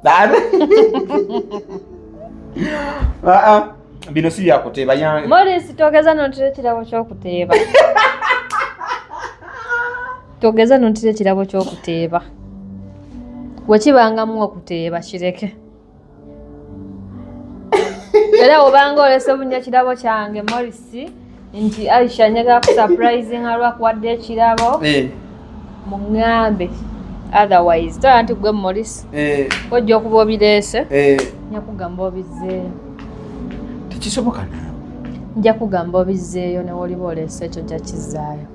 Ah, ah, bino si byakuteeba. Morris, togeza nontira ekirabo ky'okuteeba. Togeza nontira ekirabo ky'okuteeba. Wekibangamu okuteeba, kireke. Era obanga olese bunya kirabo kyange, Morris, nti Aisha njagala kusurprisinga lwakuwadde ekirabo, muŋŋambe. Otherwise tola nti gwe Morris ojja okuba obireese, nja kugamba obizzeeyo. Tekisoboka naawe. Nja kugamba obizzeeyo, ne woliba oleese ekyo nja kizzaayo.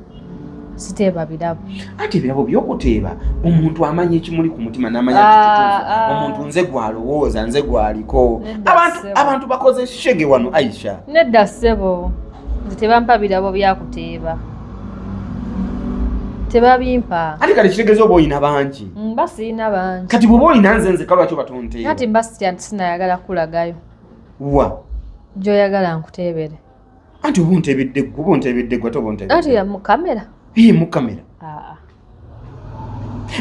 Siteeba birabo. Ati ebirabo byokuteeba, omuntu amanya ekimuli ku mutima n'amanya nti kituufu. Omuntu nze gwalowooza, nze gwaliko. Nedda, Abantu, ssebo. abantu bakoze shege wano, Aisha. Nedda ssebo, nze tebampa birabo byakuteeba, tebabimpa. Ate kati kitegeeza oba olina bangi. Mba sirina bangi. Kati bw'oba olina nze nzeka, lwaki oba tonteeba? Ati mba sitya nti sinayagala kulagayo. Wa? Gyoyagala nkuteebere. Anti oba ontebedde gwe, oba ontebedde gwe, ate oba Anti ontebedde ya mu kamera. Ii, mu kamera. Aa.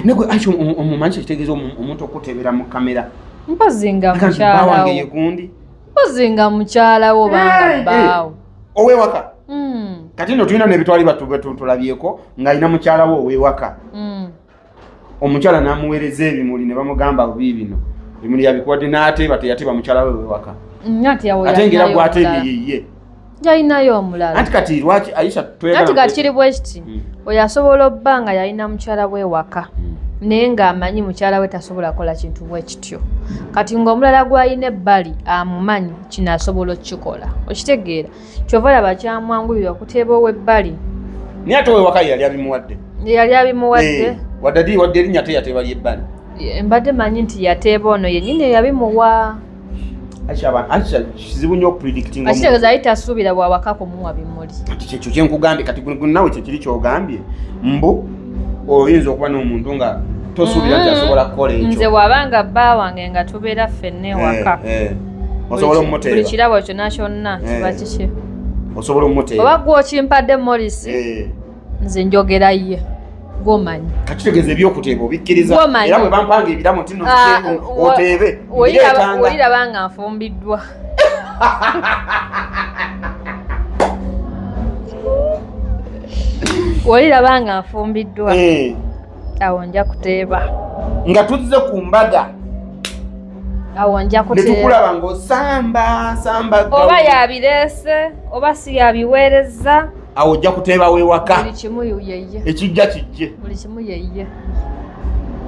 Negwe Aisha, omumanyi kyekitegeeza omuntu okuteebera mu kamera? Mpozi nga Aka nti bba wange ye mukyalawo. gundi. Mpozi nga mukyalawo banga bbaawo. Owewaka. Kati nno tulina nebitwali tulabyeko ng'alina mukyala we owewaka. Omukyala n'amuweereza ebimuli ne bamugamba bi bino ebimuli yabikuwadde, n'ateeba teyateeba mukyala we wewaka. Ati awo Ate ng'era yalinayo gw'ateebye omulala. yeye. Yalinayo omulala. Anti kati lwaki Aisha tweyagala? Anti kati kiri bwe kiti. Oyo asobola obba nga yalina mukyala we waka, naye ng'amanyi mukyala we tasobola kukola kintu bwe kityo. Kati ng'omulala gw'alina ebbali amumanyi kino asobola okukikola, okitegeera? Kyova olaba kyamwanguyira okuteeba ow'ebbali. Naye ate owewaka ye yali abimuwadde. Yali abimuwadde. Wadde wadde erinnya ate yateeba ly'ebbali. Mbadde manyi nti yateeba ono yennyini eyabimuwa. Aisha, Aisha, kizibu nnyo okupredictinga. Akitegeeza yali tasuubira bwawaka kumuwa bimuli. Kati kyekyo kyenkugambye. Kati nawe kyekiri kyogambye mbu oyinza okuba n'omuntu nga tosuubira nti asobola kukola ekyo. Nze bw'abanga bba wange nga tubeera ffenna ewaka, Osobola buli omumuteeba. Kirabo kyonna kyonna kiba kiki. Osobola omumuteeba. Oba gwe okimpadde, Morris, nze njogera ye gwomanyi. Kakitegeeza ebyokuteeba obikkiriza? Gwomanyi. Era bwe bampanga ebirabo nti no Ah, oteebe, mbireetanga. Woliraba nga nfumbiddwa. Woliraba nga nfumbiddwa, awo nja kuteeba. Nga tuzze ku mbaga. Awo nja Ne kuteeba. tukulaba ng'osamba samba Oba gawuni. yabireese oba si yabiweereza. Awo ojja kuteeba wewaka. Buli kimu yeye. Ekijja kijje. Buli kimu yeye.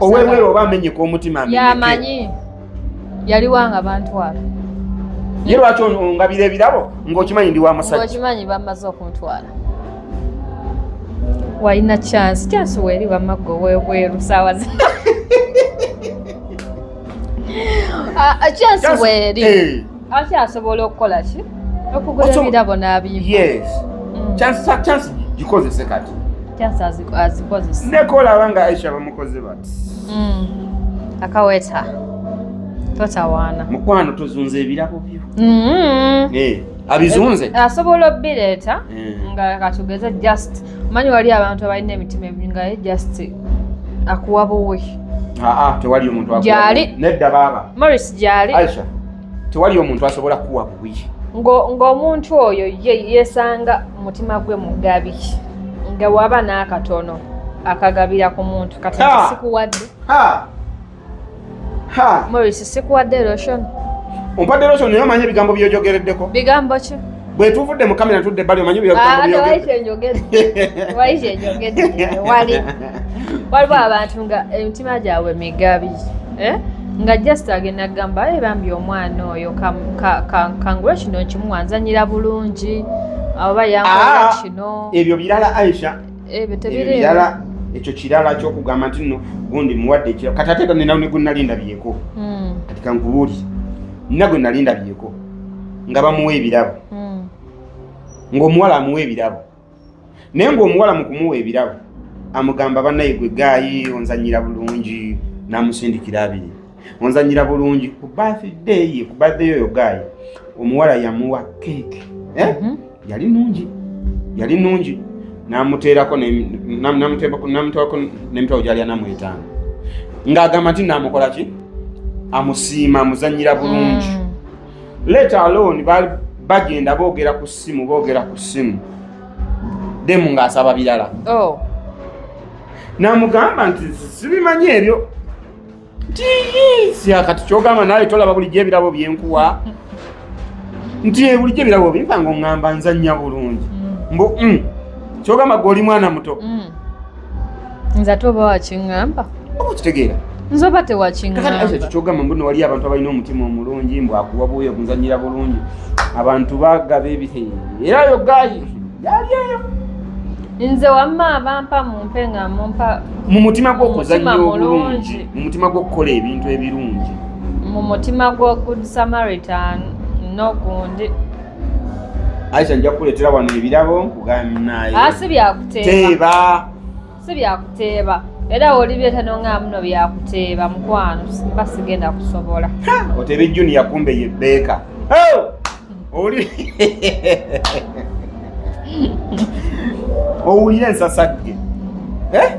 Owebweru oba amenyeka omutima amenyeke. Yamanyi yaliwanga bantwala. Ye lwaki ongabira ebirabo ng'okimanyi ndi wa musajja? Ng'okimanyi bamaze okuntwala. Walina chance, chance weeri wamaggo webweru saawa zi. Ah, ah, chance weeri. Akyasobola okukola ki? Okugula ebirabo n'abimpa. Yes. Chance gikozese kati. Chance azikozesa. Nekolaba nga Aisha bamukoze bati. Akaweta totawaana. Mukwano, tozunza ebirabo byo. Abizunze. Asobola obireeta nga katugeze just manyi wali abantu abalina emitima ebi nga ye just akuwa buwi. Aa, tewali omuntu akuwa Gyali. buwi. Nedda baaba. Morris, gyali. Aisha, tewali omuntu asobola kuwa buwi. Ng'omuntu oyo ye yesanga mutima gwe mugabi, nga waba n'akatono akagabira ku muntu. Kati Ha! sikuwadde. Ha ha. Morris, sikuwadde lotion. Ompadde lotion, naye omanyi ebigambo byojogereddeko? Bigambo ki? Bwe tuvudde mu kamera tudde ebbali, omanyi ebigambo Ah, tewali byogedde? kyenjogedde, tewali kyenjogedde. Waliwo abantu nga emitima gyabwe migabi, eh? Nga just agenda kugamba, "Eh, bambi omwana oyo kangule kino nkimuwa, nzanyira bulungi oba yankolera Ah, kino." Ebyo birala, Aisha. Ebyo Ebyo tebiriimu. birala. Ekyo kirala kyokugamba nti nno gundi muwadde ekiro. Kati ate nina ne gwe nali ndabyeko. Kati kankubuulire, nina gwe nali ndabyeko nga bamuwa ebirabo, ng'omuwala amuwa ebirabo, naye ng'omuwala mu kumuwa ebirabo amugamba, "Bannaye gwe guy onzanyira bulungi," n'amusindikira abiri, "Onzanyira bulungi." Ku birthday ye, ku birthday oyo guy omuwala yamuwa keeke, eh? Yali nungi, yali nungi, n'amuteerako n'amuteerako n'emitwalo gyali 45, ng'agamba nti naamukola ki? Amusiima, amuzanyira bulungi. Let alone bagenda boogera ku ssimu, boogera ku ssimu, demu ng'asaba birala. Oh. Namugamba nti sibimanyi ebyo, nti kati kyogamba nawe tolaba bulijjo ebirabo byenkuwa, nti bulijjo ebirabo bimpa nga oŋŋamba nzannya bulungi. Mbu kyogamba gwe oli mwana muto. Nze ate oba wakiŋŋamba? Oba okitegeera? Nze oba tewakiŋŋamba? Kyogamba mbu wali abantu abalina omutima omulungi, mbu akuwa buyo okunzanyira bulungi, abantu bagaba ebihe, era yo gayi yali eyo. Nze wamma abampa mumpe nga mumpa mu mutima gw'okuzannya obulungi, mu mutima gw'okukola ebintu ebirungi, mu mutima gwa Good Samaritan n'ogundi. Aisha, nja kukuleetera wano ebirabo, nkugambye naye. Ah, si byakuteeba. Teeba. Si byakuteeba, era olibyeta nonga muno byakuteeba, mukwano, mba sigenda kusobola. Oteebe Junior, kumbe ye beeka oli owulire ensasagge, eh?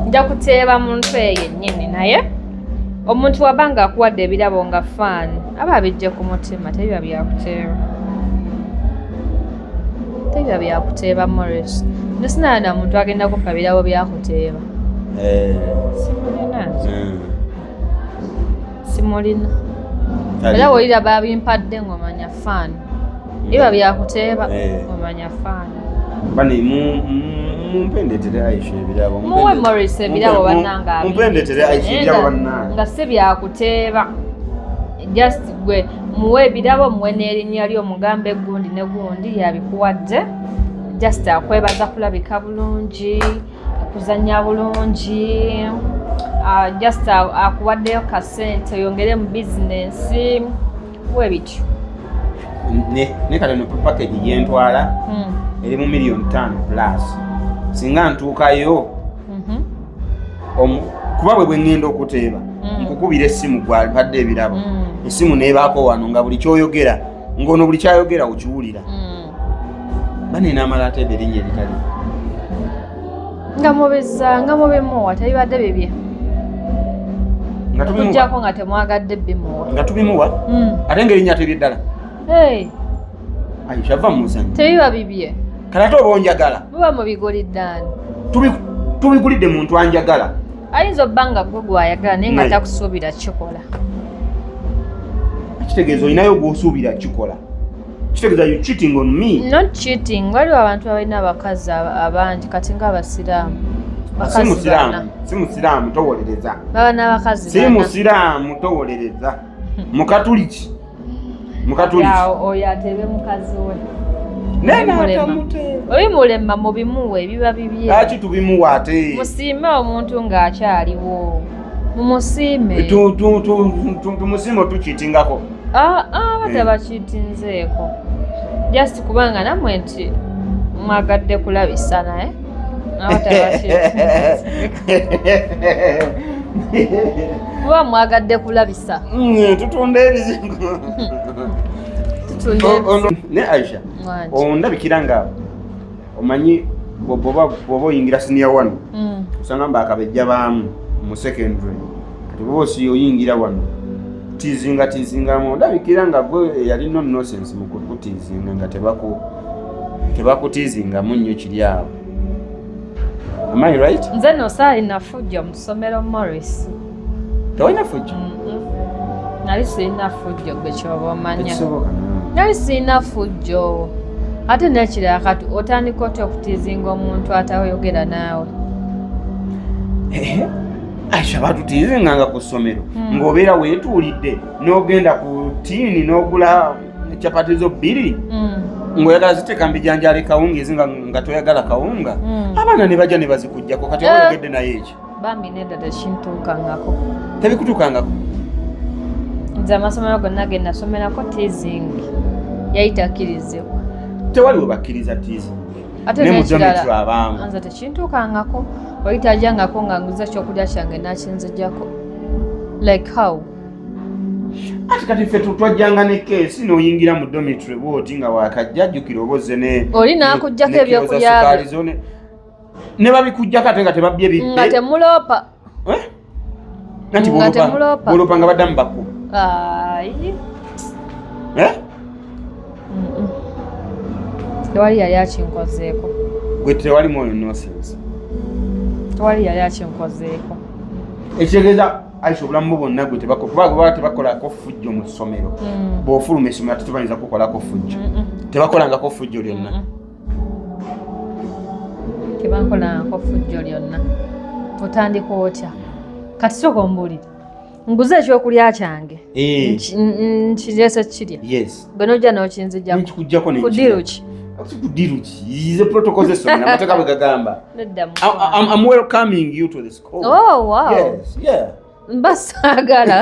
Nja kuteeba mu ntwe yennyini, naye omuntu waba nga akuwadde ebirabo nga faani aba abijja ku mutima, tebiba byakuteeba, tebiba byakuteeba. Morris, nze sinala na muntu agenda kumpa birabo byakuteeba. Eh. Simulina nze. Simulina, era wolira babimpadde ng'omanya faani biba byakuteeba. Omanya faani. Bane mumpendetere Aisha ebirabo. Muwe Morris ebirabo bannange. Mumpendetere Aisha ebirabo bannange. Nga si byakuteeba, just gwe muwe ebirabo, muwe n'erinnya lyo, omugambe gundi ne gundi yabikuwadde, just akwebaza kulabika bulungi, kuzanya bulungi, just akuwaddeyo kasente oyongere mu bizinensi, we bityo. Ne kati no package gyentwala eri mu 5 million plus. Singa ntuukayo, kuba bwe bwe ŋŋenda okuteeba, nkukubira essimu, gwampadde ebirabo, essimu neebaako wano nga buli kyoyogera, ng'ono buli kyayogera okiwulira. Bane n'amala ateeba erinnya eritali. Nga mubiza nga mubimuwa, tebibadde bibye. Nga tubimuwa. Okuggyako nga temwagadde bimuwa. Nga tubimuwa. Ate ng'erinnya tebye ddala. Hey, Aisha, va mu muzannyo. Tebiba bibye. Kale ate oba onjagala. Muba mubigulidde ani? Tubigulidde muntu anjagala. Ayinza obba nga gwe gwayagala, naye nga Naye. takusuubira kikola. Kitegeeza olinayo gw'osuubira kikola, kitegeeza you cheating on me. Not cheating, waliwo abantu abalina abakazi abangi, kati nga abasiraamu Si bakazi musiraamu. bana. Si musiraamu, towolereza. Baba n'abakazi Si bana. musiraamu, towolereza. Mukatuliki, mukatuliki. Awo oyo ateebe mukazi we. Naye Bimulema. n'atamuteeba. Obimulema mubimuwe, biba bibye. Lwaki tubimuwa ate? Musiime omuntu ng'akyaliwo, mumusiime. Tumusiime otukiitingako? Ah, ah, batabakiitinzeeko, just kubanga nammwe nti mwagadde kulabisa, naye aba tabakiitinzeeko kuba mwagadde kulabisa. Tutunda ebizigo. Tutunda. Ne Aisha, Mwangi. ondabikira nga omanyi bw'oba oyingira senior one, osanga mba akabejja baamu mu secondary. Kati bwoba osi oyingira wano tiizinga tiizingamu, ondabikira nga gwe eyali no nonsense mu kutiizinga, nga tebakutiizingamu nnyo kiri awo. Am I right? Nze no saalina fujjo mu ssomero, Morris. Tewalina fujjo? Nali sirina fujjo, gwe kyoba omanya. Tekisoboka. Nali sirina fujjo, ate nekirala kati otandika otya okutiizinga omuntu atayogera naawe? Aisha, batutiizinganga ku ssomero, ng'obeera weetuulidde n'ogenda ku tiini n'ogula capati zo bbiri, ng'oyagala ziteeka mu bijanjaalo, kawunga ezi nga toyagala kawunga, abaana ne bajja ne bazikugjako. Kati oba oyogedde naye ekyo? Bambi nedda, tekintuukangako. Tebikutuukangako? Nze amasomero gonna ge nasomerako, teasing yali takkirizibwa. Tewali we bakkiriza teasing. Ate Ne mu n'ekirala, dormitory abaamu. Nze tekintuukangako, oli tajjangako nga nguza ekyokulya kyange nakinzijjako, like how? Ati kati ffe twajjanga ne keesi n'oyingira mu dormitory bwoti nga wakajja, jjukira oba ozze ne Oli n'akuggyako ne kilo za ebyokulya sukaali byo. zo ne babikugjako ate nga tebabbye Nga bibbe. temuloopa. Eh? Nanti Nga temuloopa. Bw'oloopa nga baddamu bakuba. Ayi. Eh? Tewali yali akinkozeeko. Gwe tewali mwoyo nonsense. Tewali yali akinkozeeko. Ekitegeeza Aisha obulamu bwo bwonna gwe tebakola kuba baba tebakolako ffujjo mu ssomero. Bw'ofuluma essomero ate tebayinza kukolako ffujjo. Tebakolangako ffujjo lyonna. Tebankolangako ffujjo lyonna. Otandika otya? Kati sooka ombuulire. Nguze ekyokulya kyange. Nkireese kirya. Yes. Gwe n'ojja n'okinzijjako. Nkikuggyako ne Ku ddiiru ki? Ku ddiiru ki? Ze protocol z'essomero amateeka bwe gagamba. Nedda I'm welcoming you to the school. Oh, wow. Yes, yeah. Mba saagala.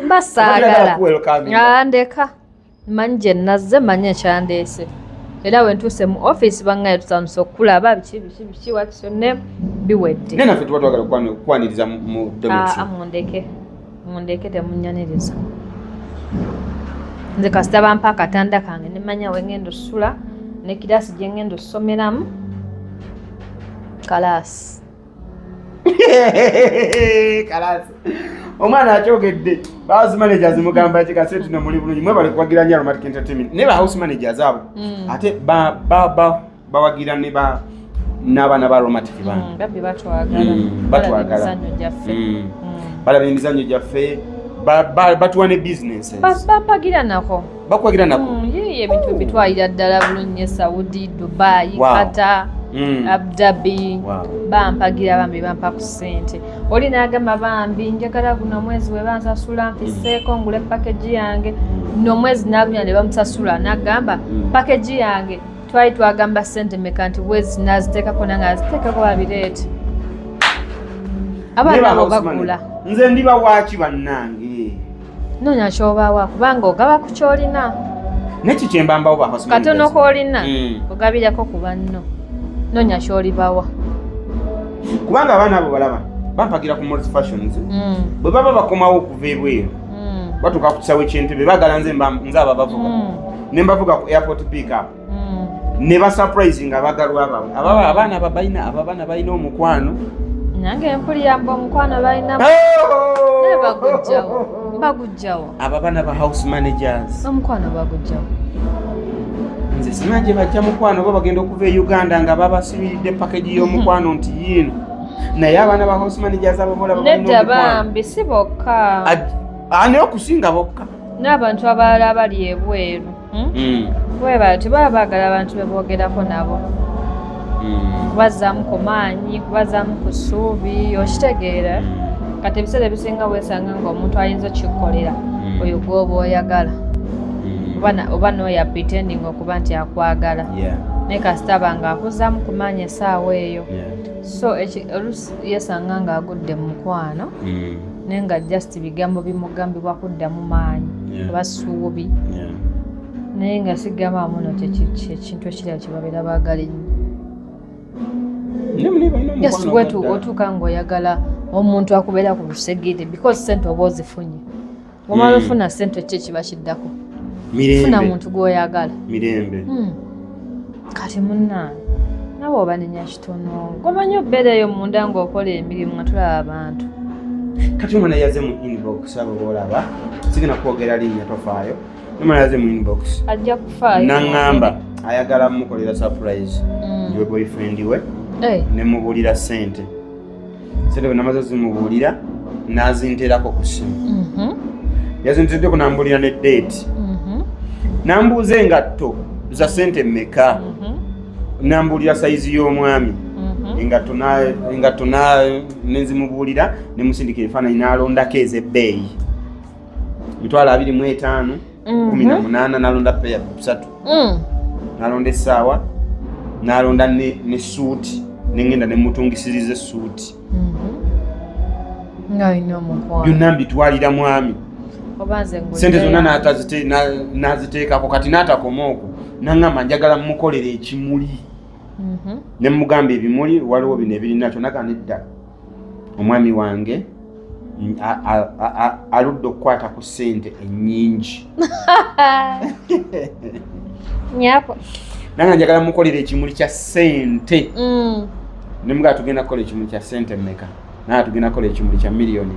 Mba saagala. Kuwelcominga. Ndeka. Mmanyi gye nazze, mmanyi ekyandeese. Era bwe ntuuse mu office bangaye tutandise okulaba biki biki biki what's your name biwedde. Naye naffe tuba twagala kukwaniriza mu dormitory. Mundeke. Mundeke temunnyaniriza. Nze kasita bampa akatanda kange ne mmanya we ngenda osula ne kiraasi gye ngenda osomeramu. Kalaasi. Kalaasi. Omwana akyogedde. Ba house managers mugamba ki kasente tino muli bulungi mwebale kuwagira nnyo Aromatic Entertainment. Ne ba house managers abo ate bawagira ne ba n'abaana ba Aromatic bano. Babbi batwagala. Batwagala. Balaba emizannyo gyaffe. Balaba emizannyo gyaffe. Batuwa ne businesses. Bampagira nako. Bakuwagira nako. Yiiyo ebintu bitwalira ddala bulungi e Saudi, Dubai, Wow. Qatar, Abu Dhabi. Wow. Bampagira bambi bampa ku ssente. Oli n'agamba bambi njagala guno omwezi we bansasula nfiseeko ngule package yange. N'omwezi n'agumya ne bamusasula n'agamba package yange twali twagamba ssente mmeka nti bwezi naziteekako nange aziteekako babireete. Abaana Ne ba abo house bagula. manager. Nze ndiba waaki bannange? Noonya ky'obaawa kubanga ogaba ku ky'olina. Neki kye mbambawo ba house Katono managers. k'olina ogabirako ku banno. Noonya ky'olibawa. Kubanga abaana abo balaba bampagira ku Morris Fashions. Bwe baba bakomawo okuva ebweru batuuka ku kisaawe ky'Entebbe baagala nze nze ababavuga. Ne mbavuga ku airport pickup. Ne ba surprising abagalwa baabwe. Ababa abaana ababalina, abo abaana balina omukwano. Nange mpulira mbu omukwano balina. Oh! Naye bagujjawo. Bagujjawo. Abo abaana ba house managers. Omukwano bagujjawo. Nze simanyi gye bajja mukwano oba bagenda okuva e Uganda nga babasibiridde package y'omukwano nti yiino. Naye abaana ba house managers abo bolaba balina Nedda omukwano. bambi si bokka. Naye okusinga bokka. N'abantu abalala abali ebweru. Bwe batyo baba baagala abantu be boogerako nabo. Kubazzaamu ku maanyi, kubazzaamu ku ssuubi, okitegeera. Kati ebiseera ebisinga weesanga ng'omuntu ayinza okukikukolera oyo gw'oba oyagala. Oba n'oyo pretending okuba nti akwagala. Naye kasita aba ng'akuzzaamu ku maanyi essaawa eyo. So oluusi yeesanga ng'agudde mu mukwano naye nga just bigambo bimugambibwa kuddamu maanyi oba ssuubi. Naye nga sigamba muno kyekintu ekirala kye babeera baagala ennyo. Just otuuka ng'oyagala omuntu akubeera ku lusegere because ssente oba ozifunye. Omala ofuna ssente ki ekiba kiddako? Funa muntu gw'oyagala. Mirembe. Kati munnange naawe obanenya kitono. Gomanyi obeera eyo munda ng'okola emirimu nga tulaba abantu. Kati omwana yaze mu inbox abo b'olaba sigenda kwogera linnya tofaayo. Omwana yaze mu inbox. Ajja kufaayo. N'aŋŋamba ayagala mukolera surprise. Ndiwe boyfriend we. Ne mubuulira ssente. Ssente bwe namaze zimubuulira n'azinteerako ku ssimu. Yazinteereddeko n'ambuulira ne date. N'ambuuza engatto za ssente mmeka. N'ambuulira sayizi y'omwami. Engatto ne nzimubuulira ne musindika ebifaananyi n'alondako ez'ebbeeyi. 25,000, 18, n'alonda peya 3. N'alonda essaawa, n'alonda ne ssuuti, ne ngenda ne mutungisiriza essuuti. Ng'alina omukwano. Byonna mbitwalira mwami. Oba nze ngulira Ssente zonna yange. n'aziteekako kati n'atakoma okwo. N'aŋŋamba njagala mmukolere ekimuli. Ne mmugamba ebimuli waliwo bino ebirinakyo naga nedda. Omwami wange aludde okukwata ku ssente ennyingi. Nyako. Nange njagala mukolere ekimuli kya ssente. Ne mugamba tugenda kukola ekimuli kya ssente mmeka? Naye tugenda kukola ekimuli kya 2 million.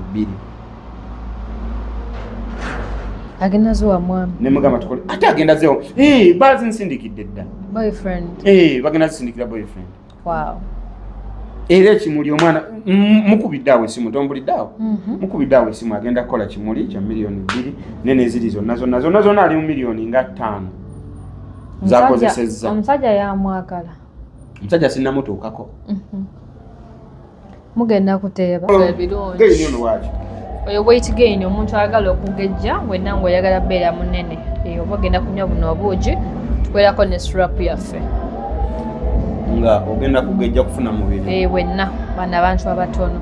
Agenda ziwa mwami? Nemugamba tukole, ate agenda zewo bazinsindikidde dda. Boyfriend? Bagenda zisindikira boyfriend. Wow. Era ekimuli omwana mukubidde awo esimu, tombulidde awo? Mukubidde awo esimu, agenda kukola kimuli kya 2 million, nene eziri zonna zonna zonna zonna ali mu 5 million zakozesezza. Omusajja yamwagala? Omusajja sinnamutuukako. Mugenda kuteeba ebirungi. Gain ono waaki? Oyo weight gain, omuntu ayagala okugejja wenna ngaoyagala beera munene. Oba ogenda kunywa buno obuugi, tukwerako ne syrup yaffe. Nga ogenda kugejja, kufuna mubiri. Wenna bano abantu abatono,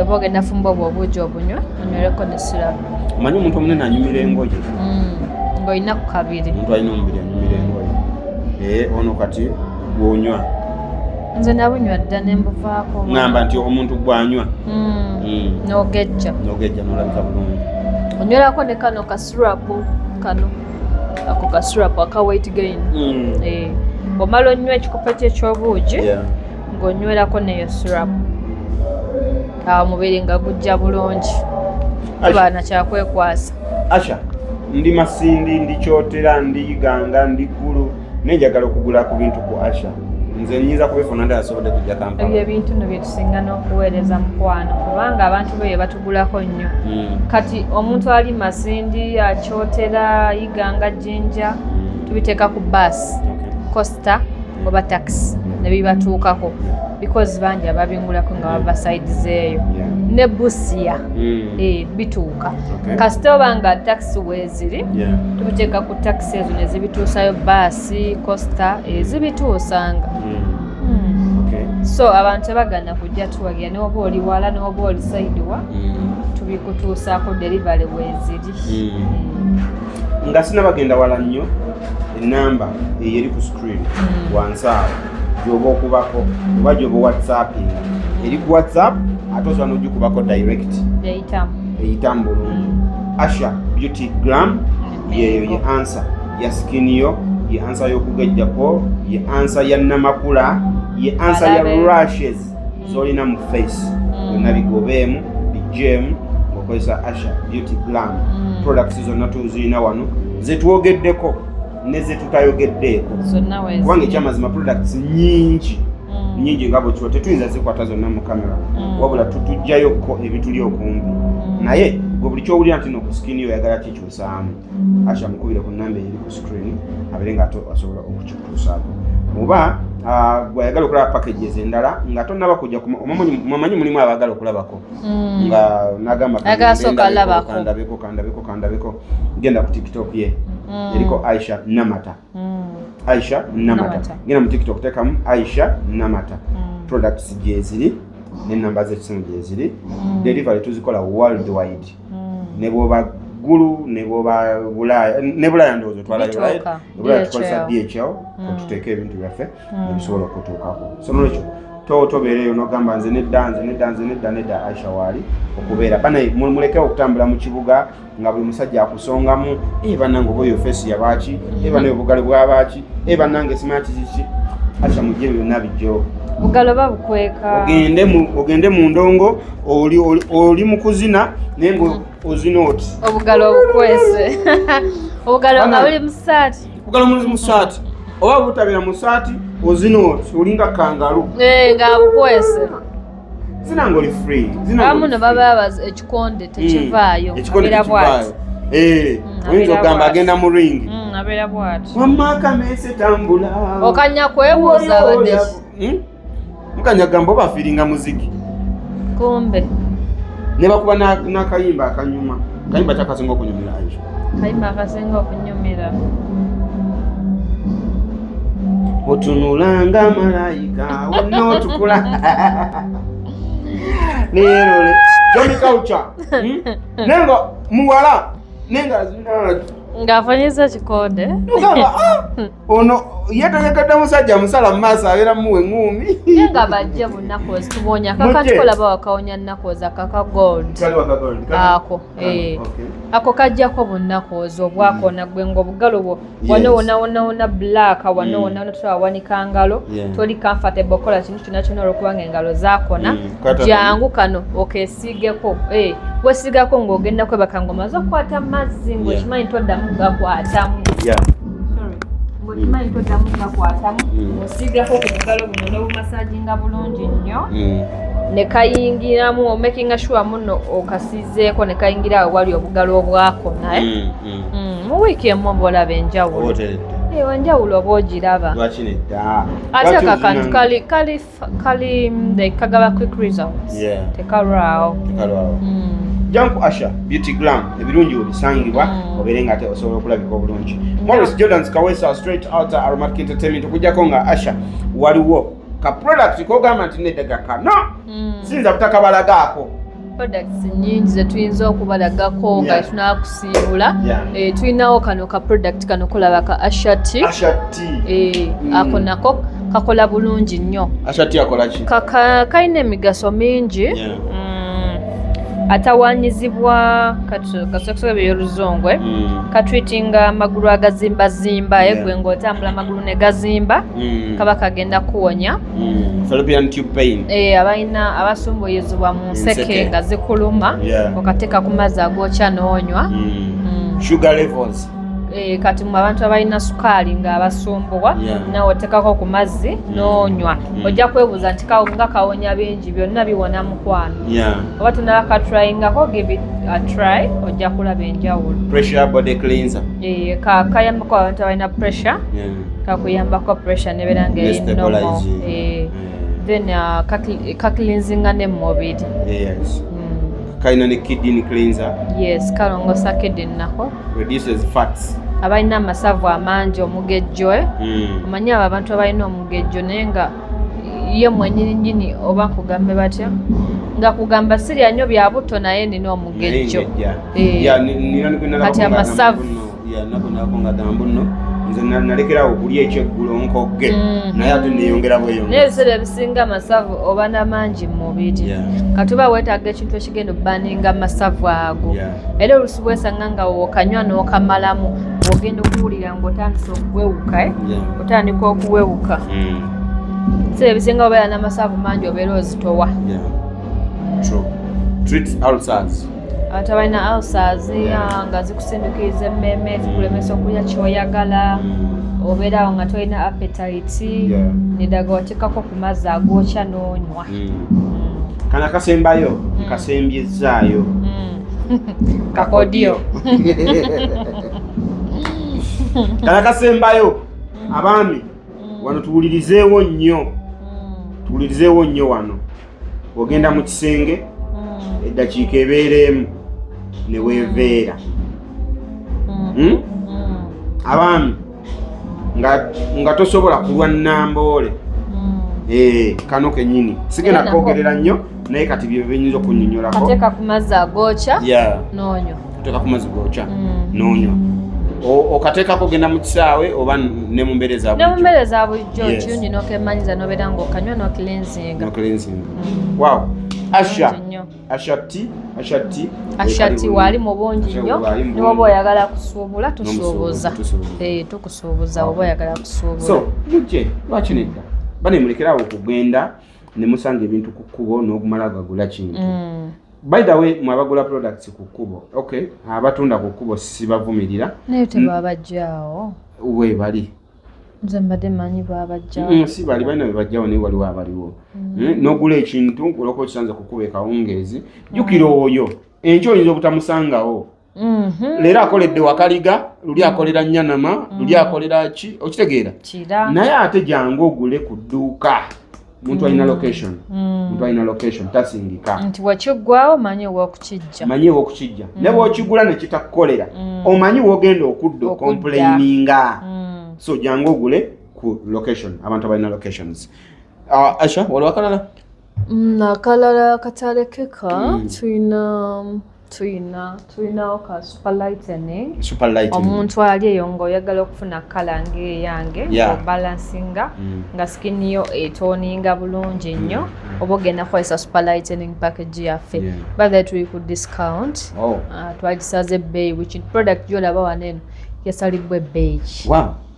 oba ogenda fumba obwo obuugi obunywa, onywereko ne syrup. Omanyi omuntu omunene anyumira engoye. Ng'olina ku kabiri. Omuntu alina omubiri anyumira engoye. Ono kati gwonywa? Nze nabunywa dda ne mbuvaako. Ŋŋamba nti omuntu gwanywa. N'ogejja. N'ogejja n'olabika bulungi. Onywerako ne kano ka syrup kano, ako ka syrup aka weight gain. Bw'omala onywa ekikopo kye ekyobuugi, ng'onywerako neyo syrup, awo omubiri nga gujja bulungi. Asha. Baana kyakwekwasa. Asha, ndi Masindi, ndi Kyotera, ndi Iganga, ndi Ggulu, naye njagala okugula ku bintu ku Asha. Nze nyinza kubifuna ndi asobodde kujja Ebyo Kampala? Ebintu no byetusinga n'okuweereza, mukwano, kubanga abantu beyo batugulako nnyo. Kati omuntu ali Masindi, Akyotera, Iganga, Jinja, tubiteeka ku baasi, coaster oba taxi ne bibatuukako, because bangi ababingulako nga bava side zeeyo ne Busia. Bituuka. Kasita oba nga taxi weeziri, tubiteeka ku taxi ezo ne zibituusayo, baasi, coaster ezibituusanga. So abantu tebagana kujja tuwagira, neoba oli wala, neoba oli side wa, tubikutuusaako, delivery weeziri. Nga sinabagenda wala nnyo, enamba eyo eri ku screen wansi awo gyoba okubako oba gyoba whatsappinga, eri ku WhatsApp, ate osobola n'ogikubako direct. Eyitamu. Eyitamu bulungi. Asha Beauty Glam yeeyo, ye answer ya skin yo, ye answer y'okugejjako, ye answer ya namakula, ye answer ya Alabe. rashes z'olina mu face. Byonna bigobeemu, bijjeemu ng'okozesa Asha Beauty Glam. Products zonna tuzirina wano, zetwogeddeko ne zetutayogeddeeko. Zonna weeziri. Kubanga ekyamazima products nyingi nyingi, nga bwekiwa tetuyinza zikwata zonna mu kamera, wabula tutujjayokko ebituli okumbi. Naye gwe buli kyowulira nti no ku skin yo oyagala kikyusaamu, Asha mukubire ku namba eri ku screen, abeere nga ate asobola okukikutuusaako. Oba gwe ayagala okulaba packages endala nga tonnaba kujja mumanyi mulimu abaagala okulabako nga nagamba, Ayagala sooka alabako. "Kandabeko, kandabeko, kandabeko." Genda ku TikTok ye, eriko Aisha Namata. Aisha Namata. Namata. Genda mu TikTok, teekamu Aisha Namata, products gyeziri nenamba z'ekisimu gyeziri. Delivery tuzikola worldwide, ne bwoba Ggulu, ne bwoba Bulaaya, ne Bulaaya ndowooza otwalayo, Bituuka. right? Bulaaya tukozesa DHL. DHL, otuteeka ebintu byaffe nebisobola okutuukako. So nolwekyo tobeereyo nogamba nze nedda, nze nedda, nze nedda, nedda. Aisha waali okubeera. Banaye mulekewo okutambula mu kibuga nga buli musajja akusongamu, "E bannange, oba oyo face yabaaki? E banaye, obugalo bwabaaki? E bannange, simanya kikiki." Aisha mujje, byonna bijjo. Bugalo babukweka. Ogende mu ndongo, oli mu kuzina naye nga ozina oti. Obugalo obukwese, obugalo nga Bannange. buli mu saati. Bugalo muli mu saati, oba butabeera mu saati, ozina oti olinga kangalu. Eh, nga bukwese. Zina nga oli free. Zina nga Abamu oli no free. baba bazi ekikonde tekivaayo. Ekikonde Abeera tekivaayo. bw'ati. Eh, oyinza abeera okugamba bw'ati. agenda mu ring. Abeera bw'ati. Wamma akamese tambula. Okanya kwebuuza abadde ki? Mukanya gamba oba afiiringa muziki. Kumbe. Ne bakuba n'akayimba akanyuma. Kayimba kyakasinga okunyumira, Aisha? Kayimba akasinga okunyumira? Otunulanga malayika wonna otukula leero Johnny Culture. Naye nga muwala, naye nga Ng'afunyiza ekikonde. Ogamba, "Ah, ono Yetegekedde musajja musala mu maaso, abeera muwa eŋŋuumi. Naye nga bajje bunakozi tubonya kakati. Mujje. Kolaba wakawonya nakozi akaka gold. Kali waka gold, Ako, Kano, eh. okay. Ako kajjako bunakozi obwakona gwe nga obugalo bwo wano wona wona wona black wano wona wona towawanika ngalo. Toli comfortable okola kintu kyonna kyonna olwokubanga engalo zakona. Kwata. Jangu kano okesiigeko. Eh, wesigako ng'ogenda kwebaka ng'omaze okukwata mazzi ng'okimanyi toddamu gakwatamu. Sorry. Ng'okimanyi toddamu gakwatamu. Osiigako ku bugalo buno n'obumasajinga bulungi nnyo ne kayingiramu, omakinga sure muno okasiizeeko ne kayingira awo wali obugalo obwakona, eh? Mu wiiki emu oba olaba enjawulo. Oteredde. Eh, enjawulo oba ogiraba. Lwaki nedda? Ate Lwaki ako akantu kali like kagaba quick results. Tekalwawo. Tekalwawo. Janku Asha Beauty Glam, ebirungi webisangibwa. Obeere nga ate osobola okulabika obulungi. Morris Jordans Kawesa, straight out Aromatic Entertainment. Okujjako nga Asha, waliwo ka product kogamba nti neddaga kano siyinza butakabalagaako? Products nyingi zetuyinza okubalagako nga tunakusiibula. Eh, tulinawo kano ka product kano kolaba ka Asha Tea. Asha Tea. Eh, ako nako kakola bulungi nnyo. Asha Tea akola ki? Kalina emigaso mingi. Atawanyizibwa kasokusoka byoluzungu, eh? Katreatinga amagulu agazimbazimba. Egwe ng'otambula amagulu ne gazimba, kaba kagenda kuwonya. Fallopian tube pain. Eh, abalina abasumbuyizibwa mu nseke Enseke. nga zikuluma, okateeka ku mazzi agookya n'onywa. Sugar levels. Eh, kati mu abantu abalina sukaali ng'abasumbuwa, nawe oteekako ku mazzi n'onywa. Ojja kwebuuza nti nga kawonya bingi, byonna biwona mukwano. Oba tunaba katryingako, give it a try, ojja kulaba enjawulo. Pressure body cleanser. Eh, kayambako abantu abalina pressure. Kakuyambako pressure nebeera nga eri normal. Stabilizing. Eh, then kacleansinga ne mubiri. Kalina ne kidney cleanser. Yes, kalongosa kidney nako. Reduces fats. Abalina amasavu amangi, omugejjo, eh? Omanyi abo abantu abalina omugejjo naye nga ye mwenyini nyini, oba nkugambe batya, nga kugamba sirya nnyo bya buto naye nina omugejjo. Eh. Kati amasavu. Nako nno nze nalekerawo okulya ekyeggulo nkogge, naye ate neyongera Naye bweyongera. Ebiseera ebisinga amasavu oba namangi mu mubiri, kati oba weetaaga ekintu ekigenda obbaninga amasavu ago. Era olusi bwesanga nga wokanywa n'okamalamu, ogenda okuwulira ng'otandise okuwewuka, eh? Otandika okuwewuka. Ebiseera ebisinga obeera n'amasavu mangi, obeera ozitowa. Yeah. True. Treats ulcers. Abantu abalina ulcers, nga zikusindukiriza emmeeme, zikulemesa okulya kyoyagala, obeera awo nga tolina appetite, nedaga oteekako ku mazzi agookya n'onywa. Kana akasembayo nkasembyezaayo. Kakodyo. Kana kasembayo, abaami wano tuwulirizeewo nnyo, tuwulirizeewo nnyo wano. Ogenda mu kisenge, eddakiika ebeera emu ne weeveera. Hmm? Abaami nga tosobola kulwa namboole. Eh, kano kennyini sigenda Era nako- kwogerera nnyo, naye kati bye binyinza okunnyonnyolako. Kateeka ku mazzi agookya n'onywa. Oteeka ku mazzi gookya n'onywa. Okateekako ogenda mu kisaawe oba ne mu mbeera eza Ne mu bulijjo? mmere za bulijjo. Kirungi n'okemanyiza n'obeera ng'okanywa n'ocleansinga. N'ocleansinga. Wow, Asha Bulungi nnyo. Asha Tea, Asha Tea. Asha Tea waali mu bungi Asha nnyo. waali mu Ne woba bungi. oyagala kusuubula, tusuubuza. Tusuubuza. Eh, tukusuubuza oba oyagala kusuubula. So mujje, lwaki nedda? Bane mulekerawo okugenda ne musanga ebintu ku kkubo n'ogumala gagula kintu. By the way, mwe abagula products ku kkubo, okay, abatunda ku kkubo sibavumirira. Naye tebabajjaawo. We bali. Nze mbadde manyi babajjaawo. Si bali, balina be bajjawo, naye waliwo abaliwo. N'ogula ekintu olwokuba okisanze ku kkubo ekawungeezi, jjukira oyo enkya oyinza obutamusangawo. Leero akoledde Wakaliga, luli akolera Nyanama, luli akolera ki, okitegeera? Kira. Naye ate jangu ogule ku dduuka, muntu alina location. Muntu alina location tasingika. Nti wakiggwawo manyi owokukijja. Manyi ewokukijja, ne bwokigula ne kitakukolera, omanyi wogenda okudda Okudda. ocomplaininga. So jangu ogule ku location, abantu abalina locations. Asha, waliwo akalala? Akalala katalekeka, tulina Tulinawo ka super lightening. Super lightening. Omuntu ali eyo ng'oyagala okufuna color ng'eyange, obalansinga nga skin yo etoninga bulungi nnyo, oba ogenda kukozesa super lightening package yaffe. By the way, tuli ku discount. Twagisaze ebbeeyi, which product gyolaba wano eno yasalibwa ebbeeyi.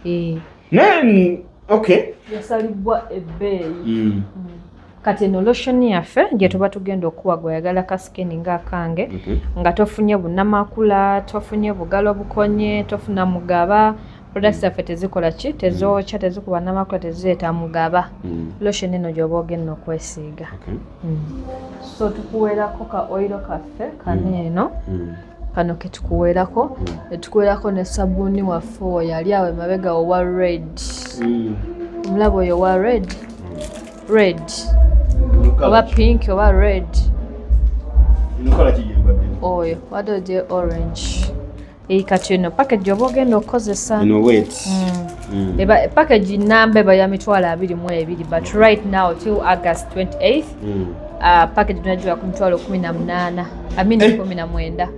Eh, Naye okay. Yasalibwa ebbeeyi. Kati eno lotion yaffe gye tuba tugenda okuwa gweyagala ka skin ng'akange, nga tofunye bunamakula, tofunye bugalo bukonye, tofuna mugaba. Products zaffe tezikola ki, tezookya, tezikuba namakula, tezireeta mugaba. Lotion eno gy'oba ogenda okwesiiga. So tukuweerako ka oil kaffe kano eno. Kano ketukuweerako, etukuweerako ne sabbuuni waffe oyo ali awo emabega owa red. Omulaba oyo wa red, red oba pink oba red? Ino color ki gyembadde? Oyo wadde ogye orange. Eyi kati eno package oba ogenda okukozesa. Eno wet. Eba package namba eba ya 22,000, but right now till August 28th, package tunagiwa ku 18,000, I mean 19.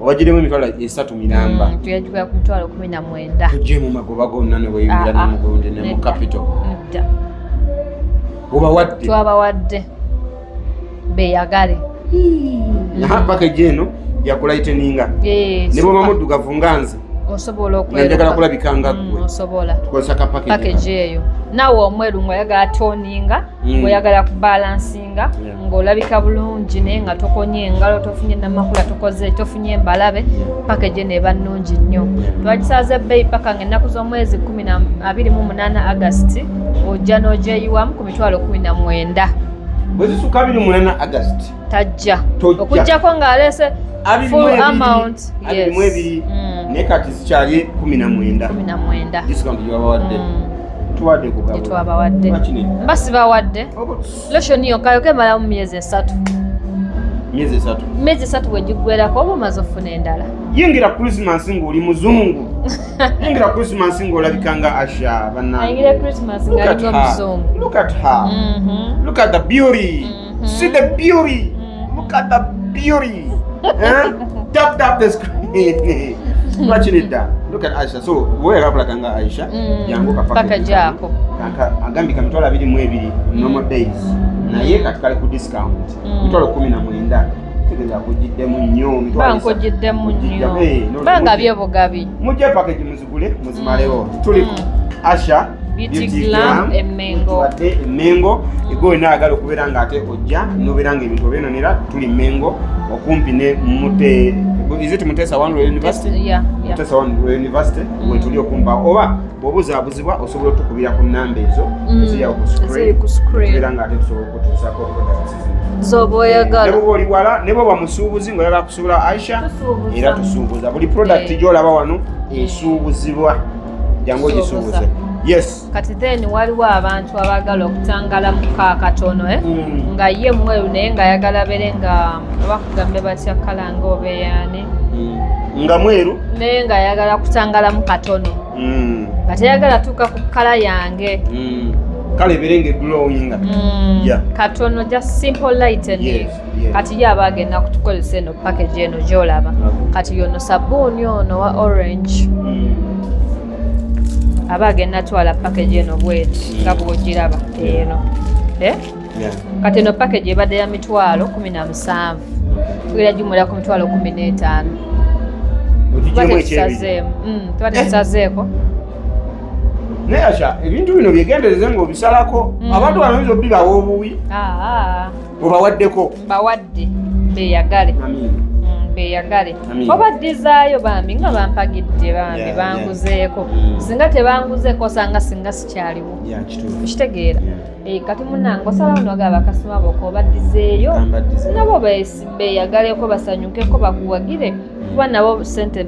Obagiremu 30,000 miramba. Tuyagiwa ku 19,000. Tujje mu magoba gonna ne weyingira Ah, ah. ne mugundi ne mu Nedda. capital. Nedda. Obawadde. Twabawadde beyagale. Aha, package eno yakulighteninga. Eh, Ne bwoba super. muddugavu nga nze, Osobola nga njagala okweruka. kulabika nga ggwe, Osobola. Tukozesa ka package. Package eyo naawe omweru ng'oyagala toninga, ng'oyagala kubalansinga, ng'olabika bulungi naye nga tokonye engalo, tofunye namakula, tokoze, tofunye embalabe, package eno eba nnungi nnyo. Twagisaaza ebbeeyi paka nga ennaku z'omwezi 28 August ojja n'ogyeyiwamu ku 19,000. Bwe zisuka 28 August, Tajja. Tojja. Okuggyako ng'aleese Abiri mu full ebiri, amount. 22. Naye kati zikyali 19. 19. Discount gyebabawadde. Tuwadde kugabula. Gye twabawadde. Lwaki nedda? Mba sibawadde. Lotion yokka yokka emalamu myezi 3. Myezi 3. Myezi 3 bwe giggwerako oba omaze okufuna endala. Yingira Christmas ng'oli muzungu, yingira Christmas ng'olabika nga Asha, bannange. Ayingire Christmas Look at ng'alinga her. omuzungu. Look at her. Look at the beauty. See the beauty. Look at the beauty. Eh? Tap tap the screen. Lwaki nedda? Look at Aisha. So wewe kulaka nga Aisha, jangu ka Package ako. Kanka agambye ka 22,000 normal days. Naye kati kali ku discount. 19,000. Tegeeza kugiddemu nnyo Ba 30,000. nkugiddemu nnyo. Eh, no, Ba nga byebugabi. Mujje package muzigule muzimalewo. Tuli ku Asha Beauty Glam e Mengo. Tubadde e Mengo. Egwe wena ayagala okubeera ng'ate ojja nobeera nga ebintu obyononera, tuli Mengo okumpi ne Mute, is it Mutesa One Royal University? Yeah. Mutesa One Royal University wetuli okumpi awo. Oba bw'obuzaabuzibwa osobola otukubira ku namba ezo eziri awo ku Eziri screen. ku screen. Tubeera ng'ate tusobola okutuusaako products zino. Z'oba Ne oyagala. bwoba oli wala, ne bwoba musuubuzi ng'oyagala kusuubula Aisha, Tusuubuza. era tusuubuza buli product gy'olaba wano esuubuzibwa, jangu Tusuubuza. ogisuubuze, yes. Kati then waliwo abantu abaagala okutangalamuko akatono, eh? Nga ye mweru naye ng'ayagala abeere nga oba kugambe batya color nga oba eyaani. Nga mweru. Naye ng'ayagala kutangalamu katono, nga teyagala tuuka ku color yange. Kale ebeere nga eglowinga. Katono, just simple lightening. Kati ye aba agenda kutukozesa eno package eno gy'olaba. Kati yono sabbuuni ono wa orange, aba agenda twala package eno bweti nga bw'ogiraba eno, eh? Kati eno package ebadde ya 17,000, tugenda gimulira ku 15,000. Tuba Ogigyemu ekyebiri. tetusazeemu. Tuba tetusazeeko. Naye Asha, ebintu bino byegendereze ng'obisalako. Abantu bano oyinza obibawa obuwi. Ah, Obawaddeko. Mbawadde beyagale. Amiina. Beyagale. Amiina. Oba ddizaayo bambi nga bampagidde bambi, banguzeeko. Singa tebanguzeeko osanga singa sikyaliwo. Yeah, kituufu. Okitegeera? Yeah. Eh, kati munange osalawo noga bakasoma boko obaddizeeyo. Kambaddizeeyo. Nabo beeyagaleko, basanyukeko, bakuwagire, kuba nabo sente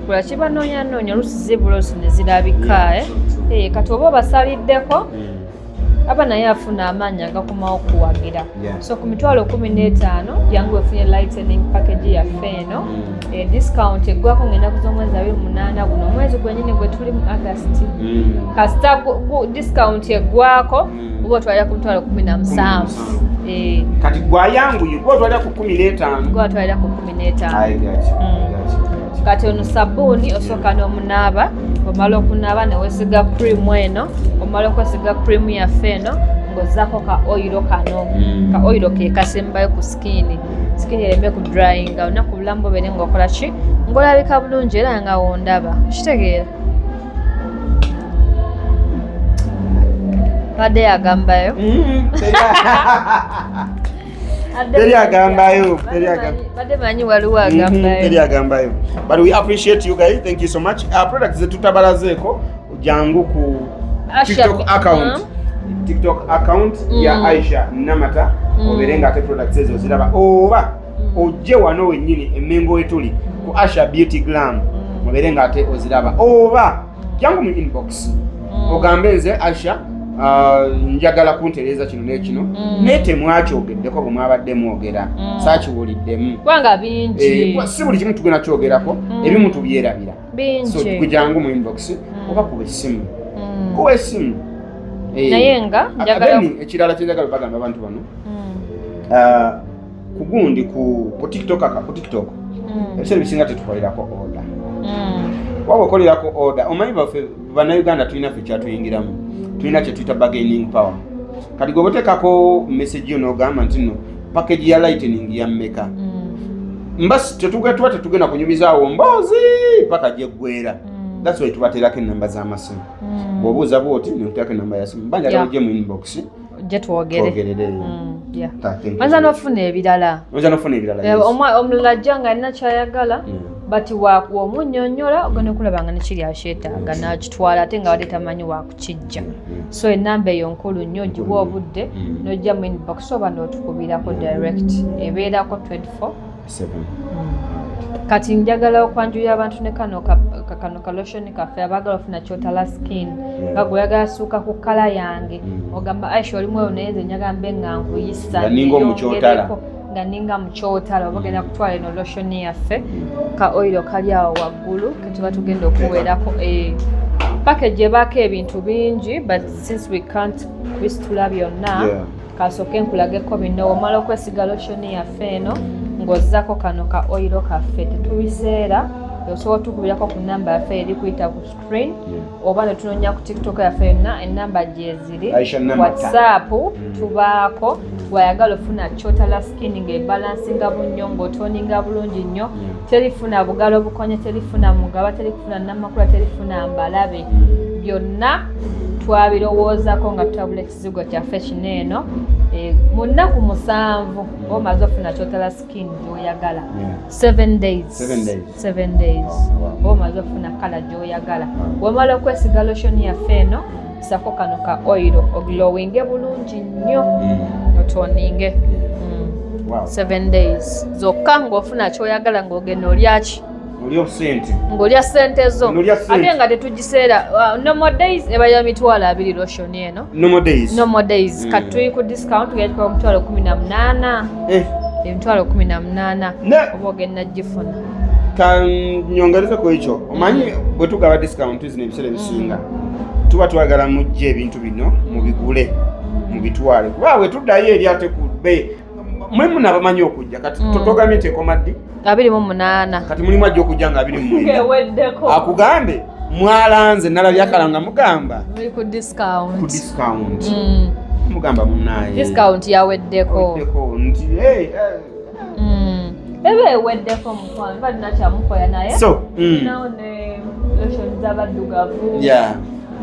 kula kibanoonyanoonya, oluusi zibula, oluusi ne zirabika. Yeah, eh. true, true. Eh, kati oba obasaliddeko. Aba naye afuna amaanyi agakomawo okuwagira. So ku 150,000 jangu wefunye lightening package yaffe eno. Discount eggwako ng'ennaku z'omwezi 28, guno omwezi gwennyini gwe tuli mu August. Kasita discount eggwako, oba otwalira ku 170,000. Kati gwayanguye gwe otwalira ku 15. Gwe otwalira ku 15. I got you, I got you, I got you. Kati ono sabbuuni osooka n'omunaaba, omala okunaaba newesiga cream eno, omala okwesiga cream yaffe eno ng'ozzaako ka oil kano. Ka oil ke kasembayo ku skin, skin ereme ku dryinga. Olunaku bulamu bubeere ng'okola ki, ng'olabika bulungi era nga wondaba kitegeera. Badde agambayo. Teri agambayo, teri Badde manyi waliwo agambayo. Teri agambayo, but we appreciate you guys, thank you so much. Products zetutabalazeeko, jangu ku TikTok account, TikTok account ya Aisha Namata, obeere nga ate products ezo ziraba, oba ojje wano wennyini Emmengo wetuli ku Asha Beauty Glam, obeere nga ate oziraba, oba jangu mu inbox ogambe, "Nze Asha, njagala kuntereeza kino n'ekino," naye temwakyogeddeko bwe mwabadde mwogera, saakiwuliddemu. Kubanga bingi. Si buli kimu tugenda kyogerako, ebimu tubyerabira. So Bingi. kujangu mu inbox oba kuba essimu, kuba essimu. Naye nga njagala Then ekirala kyenjagala bagamba abantu bano, ku gundi ku TikTok ku TikTok, ebiseera ebisinga tetukolerako order. Waba okolerako order, omanyi baffe Bannayuganda tulina ffe kyatuyingiramu, tulina kyetuyita bargaining power. Kati gwe oteekako message yo n'ogamba nti nno package ya lightening ya mmeka, mba tuba tetugenda kunyumizaawo mboozi paka gyeggwera. That's why tubateerako enamba z'amasimu. Bw'obuuza bwoti nekuteerako enamba ya simu, mba njagala ojje mu inbox Ojje twogere. Twogerereyo. Yeah. Thank you. Oyinza n'ofuna ebirala. Oyinza n'ofuna ebirala, yes. Omulala ajja nga alina kyayagala, but wamunnyonnyola ogenda okulaba nga nekiri akyetaaga n'akitwala, ate nga badde tamanyi wakukijja. So enamba eyo nkulu nnyo, ogiwa obudde n'ojja mu inbox oba n'otukubirako direct, ebeerako 24. Seven. Kati njagala okwanjulira abantu ne kano kano ka lotion kaffe, abaagala ofuna kyotala skin, nga gweoyagala suuka ku color yange, ogamba, "Aisha, olimu eyo, naye nze njagala mbe nga nkuyisa Nga ninga omukyotala." neyongereko, nga ninga mukyotala," oba ogenda kutwala eno lotion yaffe, ka oil kali awo waggulu ketuba tugenda okuweerako. Package ebaako ebintu bingi, but since we can't kubisitula byonna, kasooke nkulageko bino. Omala okwesiga lotion yaffe eno ng'ozzako kano ka oil kaffe, tetubiseera. Osobola otukubirako ku namba yaffe eri kuyita ku screen, oba ne tunoonya ku TikTok yaffe, yonna enamba gyeziri. Aisha Namata. WhatsApp tubaako. Wayagala ofuna kyotala skin ng'ebalansinga bunnyo, ng'otoninga bulungi nnyo, terifuna bugalo bukonye, terifuna mugaba, terifuna namakula, terifuna mbalabe, byonna twabirowoozako nga tutabula ekizigo kyaffe kino eno. Mu nnaku 7 oba omaze ofuna kyotala skin gy'oyagala. 7 days. 7 days. 7 days. Oh, wow. Oba omaze ofuna color gy'oyagala. Wamala okwesiga lotion yaffe eno, sako kano ka oil, oglowinge bulungi nnyo, otoninge. 7 days zokka ng'ofuna ky'oyagala, ng'ogenda olyaki? Olya sente. Ng'olya sente zo. Ng'olya sente. Ate nga tetugiseera. Normal days eba ya 20,000 lotion eno. Normal days. Normal days. Kati tuli ku discount, tugenda tukola 18,000. 18,000 oba ogenda gifuna. Kanyongereze ku ekyo, omanyi bwe tugaba discount zino, ebiseera ebisinga tuba twagala mujje ebintu bino mubigule mubitwale, kuba bwe tuddayo eri ate ku be mwe munabamanyi okujja kati. Togambye nti ekoma ddi? 28. Kati mulimu ajja okujja nga 29. Eweddeko. Akugambe, "Mwalanze, nalabye akalanga mugamba Muli ku ku discount." discount. Mugamba, "Munaye, Discount yaweddeko." Eweddeko nti hey, Eba eweddeko, mukwano, balina kyamukola naye. So Nawo ne lotion z'abaddugavu.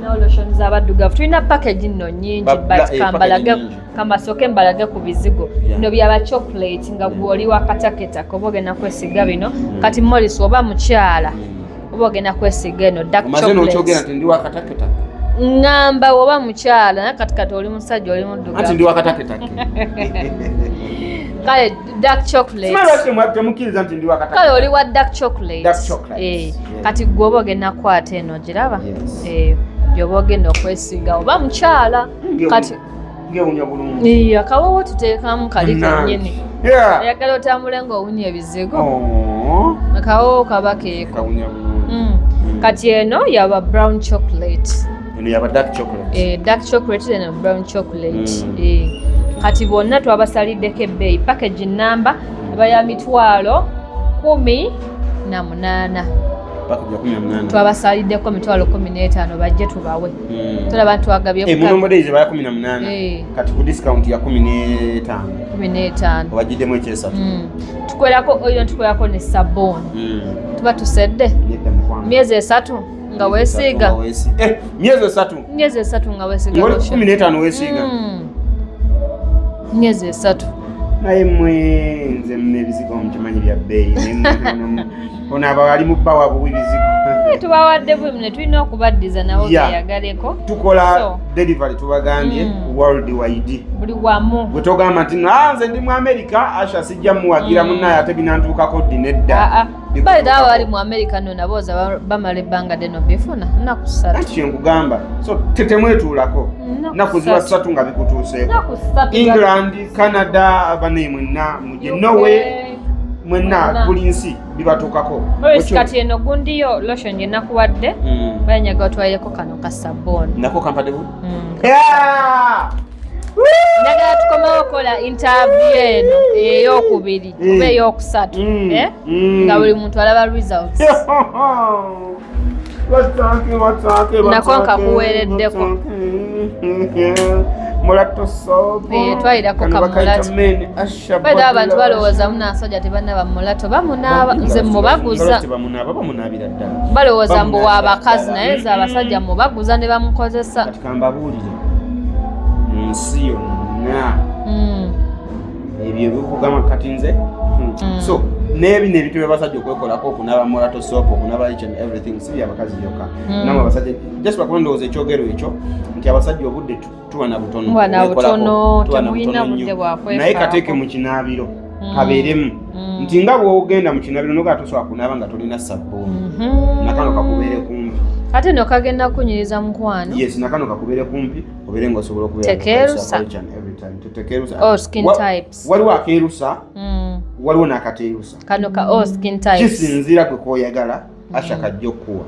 Nawo lotion z'abaddugavu, tulina package nno nnyingi. But kambalage, package nnyingi. Kamasooke mbalage ku bizigo. Bino byaba chocolate, nga gwe oli wakataketaka oba ogenda kwesiga bino. Kati Morris, oba mukyala, oba ogenda kwesiga eno dark Omaze n'okyogera chocolate. nti ndi wakataketake. Ŋŋamba oba mukyala, naye kati kati oli musajja, oli Anti ndi muddugavu. wakataketake. Kale dark chocolate. Simanyi lwaki temukkiriza nti ndi wakataketake. Kale oli wa dark chocolate. Dark chocolate. Kati gwe oba ogenda kukwata eno, giraba? Yes. Eh, Gyoba ogenda okwesiiga oba mukyala. Kati ngewunya bulungi. Akawowo tuteekamu kali kennyini. Oyagala otambule ng'owunya ebizigo. Oh. Akawowo kaba keeko. Kawunya bulungi. Kati eno yaba brown chocolate. Eno yaba dark chocolate. Dark chocolate eno brown chocolate. Kati bonna twabasaliddeko ebbeeyi. Package namba eba ya 180,000. Package ya 18. Twabasaliddeko 15,000 bajje tubawe. Tulaba ntwagabye Mu normal days eba ya 18. Kati ku discount ya 15. 15. Obagiddemu ekyesatu. Tukwerako oyo, tukwerako ne sabbuuni. Tuba tusedde. Nedda mukwano. Myezi 3 nga weesiiga. Nga myezi 3. Myezi 3 nga weesiiga Ng'oli lotion. 15 weesiiga. Myezi 3. Naye mmwe nze muna ebizigo mukimanyi bya bbeeyi. Naye ono aba ali mu bbawa buwi bizigo. Tubawadde bwe ne tulina okubaddiza nabo beyagaleko. Tukola delivery tubagambye world wide. Buli wamu. Gwe togamba nti nze ndi mu America, Asha sijja muwagira munnaye ate binantuukako ddi nedda. Bali abo bali mu America nno nabo oza bamala ebbanga ddene obifuna nnaku 3. Anti kye nkugamba, so tetemwetuulako. Nnaku Nnaku ziba 3. 3 nga bikutuuseeko. Nnaku 3. England, Canada, bane mwenna mujje, UK, Norway, mwenna mwenna. buli nsi bibatuukako. Morris, kati eno gundiyo lotion gye nakuwadde, banyaga otwalireko kano ka sabbuuni. Nako kampadde bu? Mm. Njagala tukomewo okola interview eno eyokubiri oba eyokusatu, eh? Nga buli muntu alaba results. Batake, batake, Nako batake, nkakuweereddeko. batake. Mulatto soap. Twalirako Kano ka bakayita mulatto. men, Asha Baida abantu body balowooza munaasajja tebannaba mulatto bamunaaba, nze mubaguza. Tebamunaaba, bamunaabira ddala. Balowooza mbu Bamunaabira wabakazi, ddala. naye nze abasajja mubaguza ne bamukozesa. Kati kambabuulire, mu nsi yonna ebyo ebikugamba kati nze so n'ebino ebintu byabasajja okwekolako, okunaba mulatto soap, okunaba each and everything, si byabakazi byokka. Namwe abasajja, just lwakuba ndowooza ekyogero ekyo nti abasajja obudde tuba na butono, Muba na obwekolako, butono, tuba na temulina butono budde nnyo. bwa kwefaako. Naye kateeke mu kinaabiro kabeeremu nti nga bw'ogenda mu kinaabiro nogaa tosobola kunaaba nga tolina sabbuuni, nakano kakubeere kumpi. Ate no kagenda kunyiriza mukwano. Yes, nakano kakubeere kumpi obeere ng'osobola okubeera Tekeerusa. each and every time. Tekeerusa. All skin types. Waliwo akeerusa, waliwo n'akateerusa. Kano ka all skin types. Kisinziira gwe koyagala, Asha kajja okukuwa.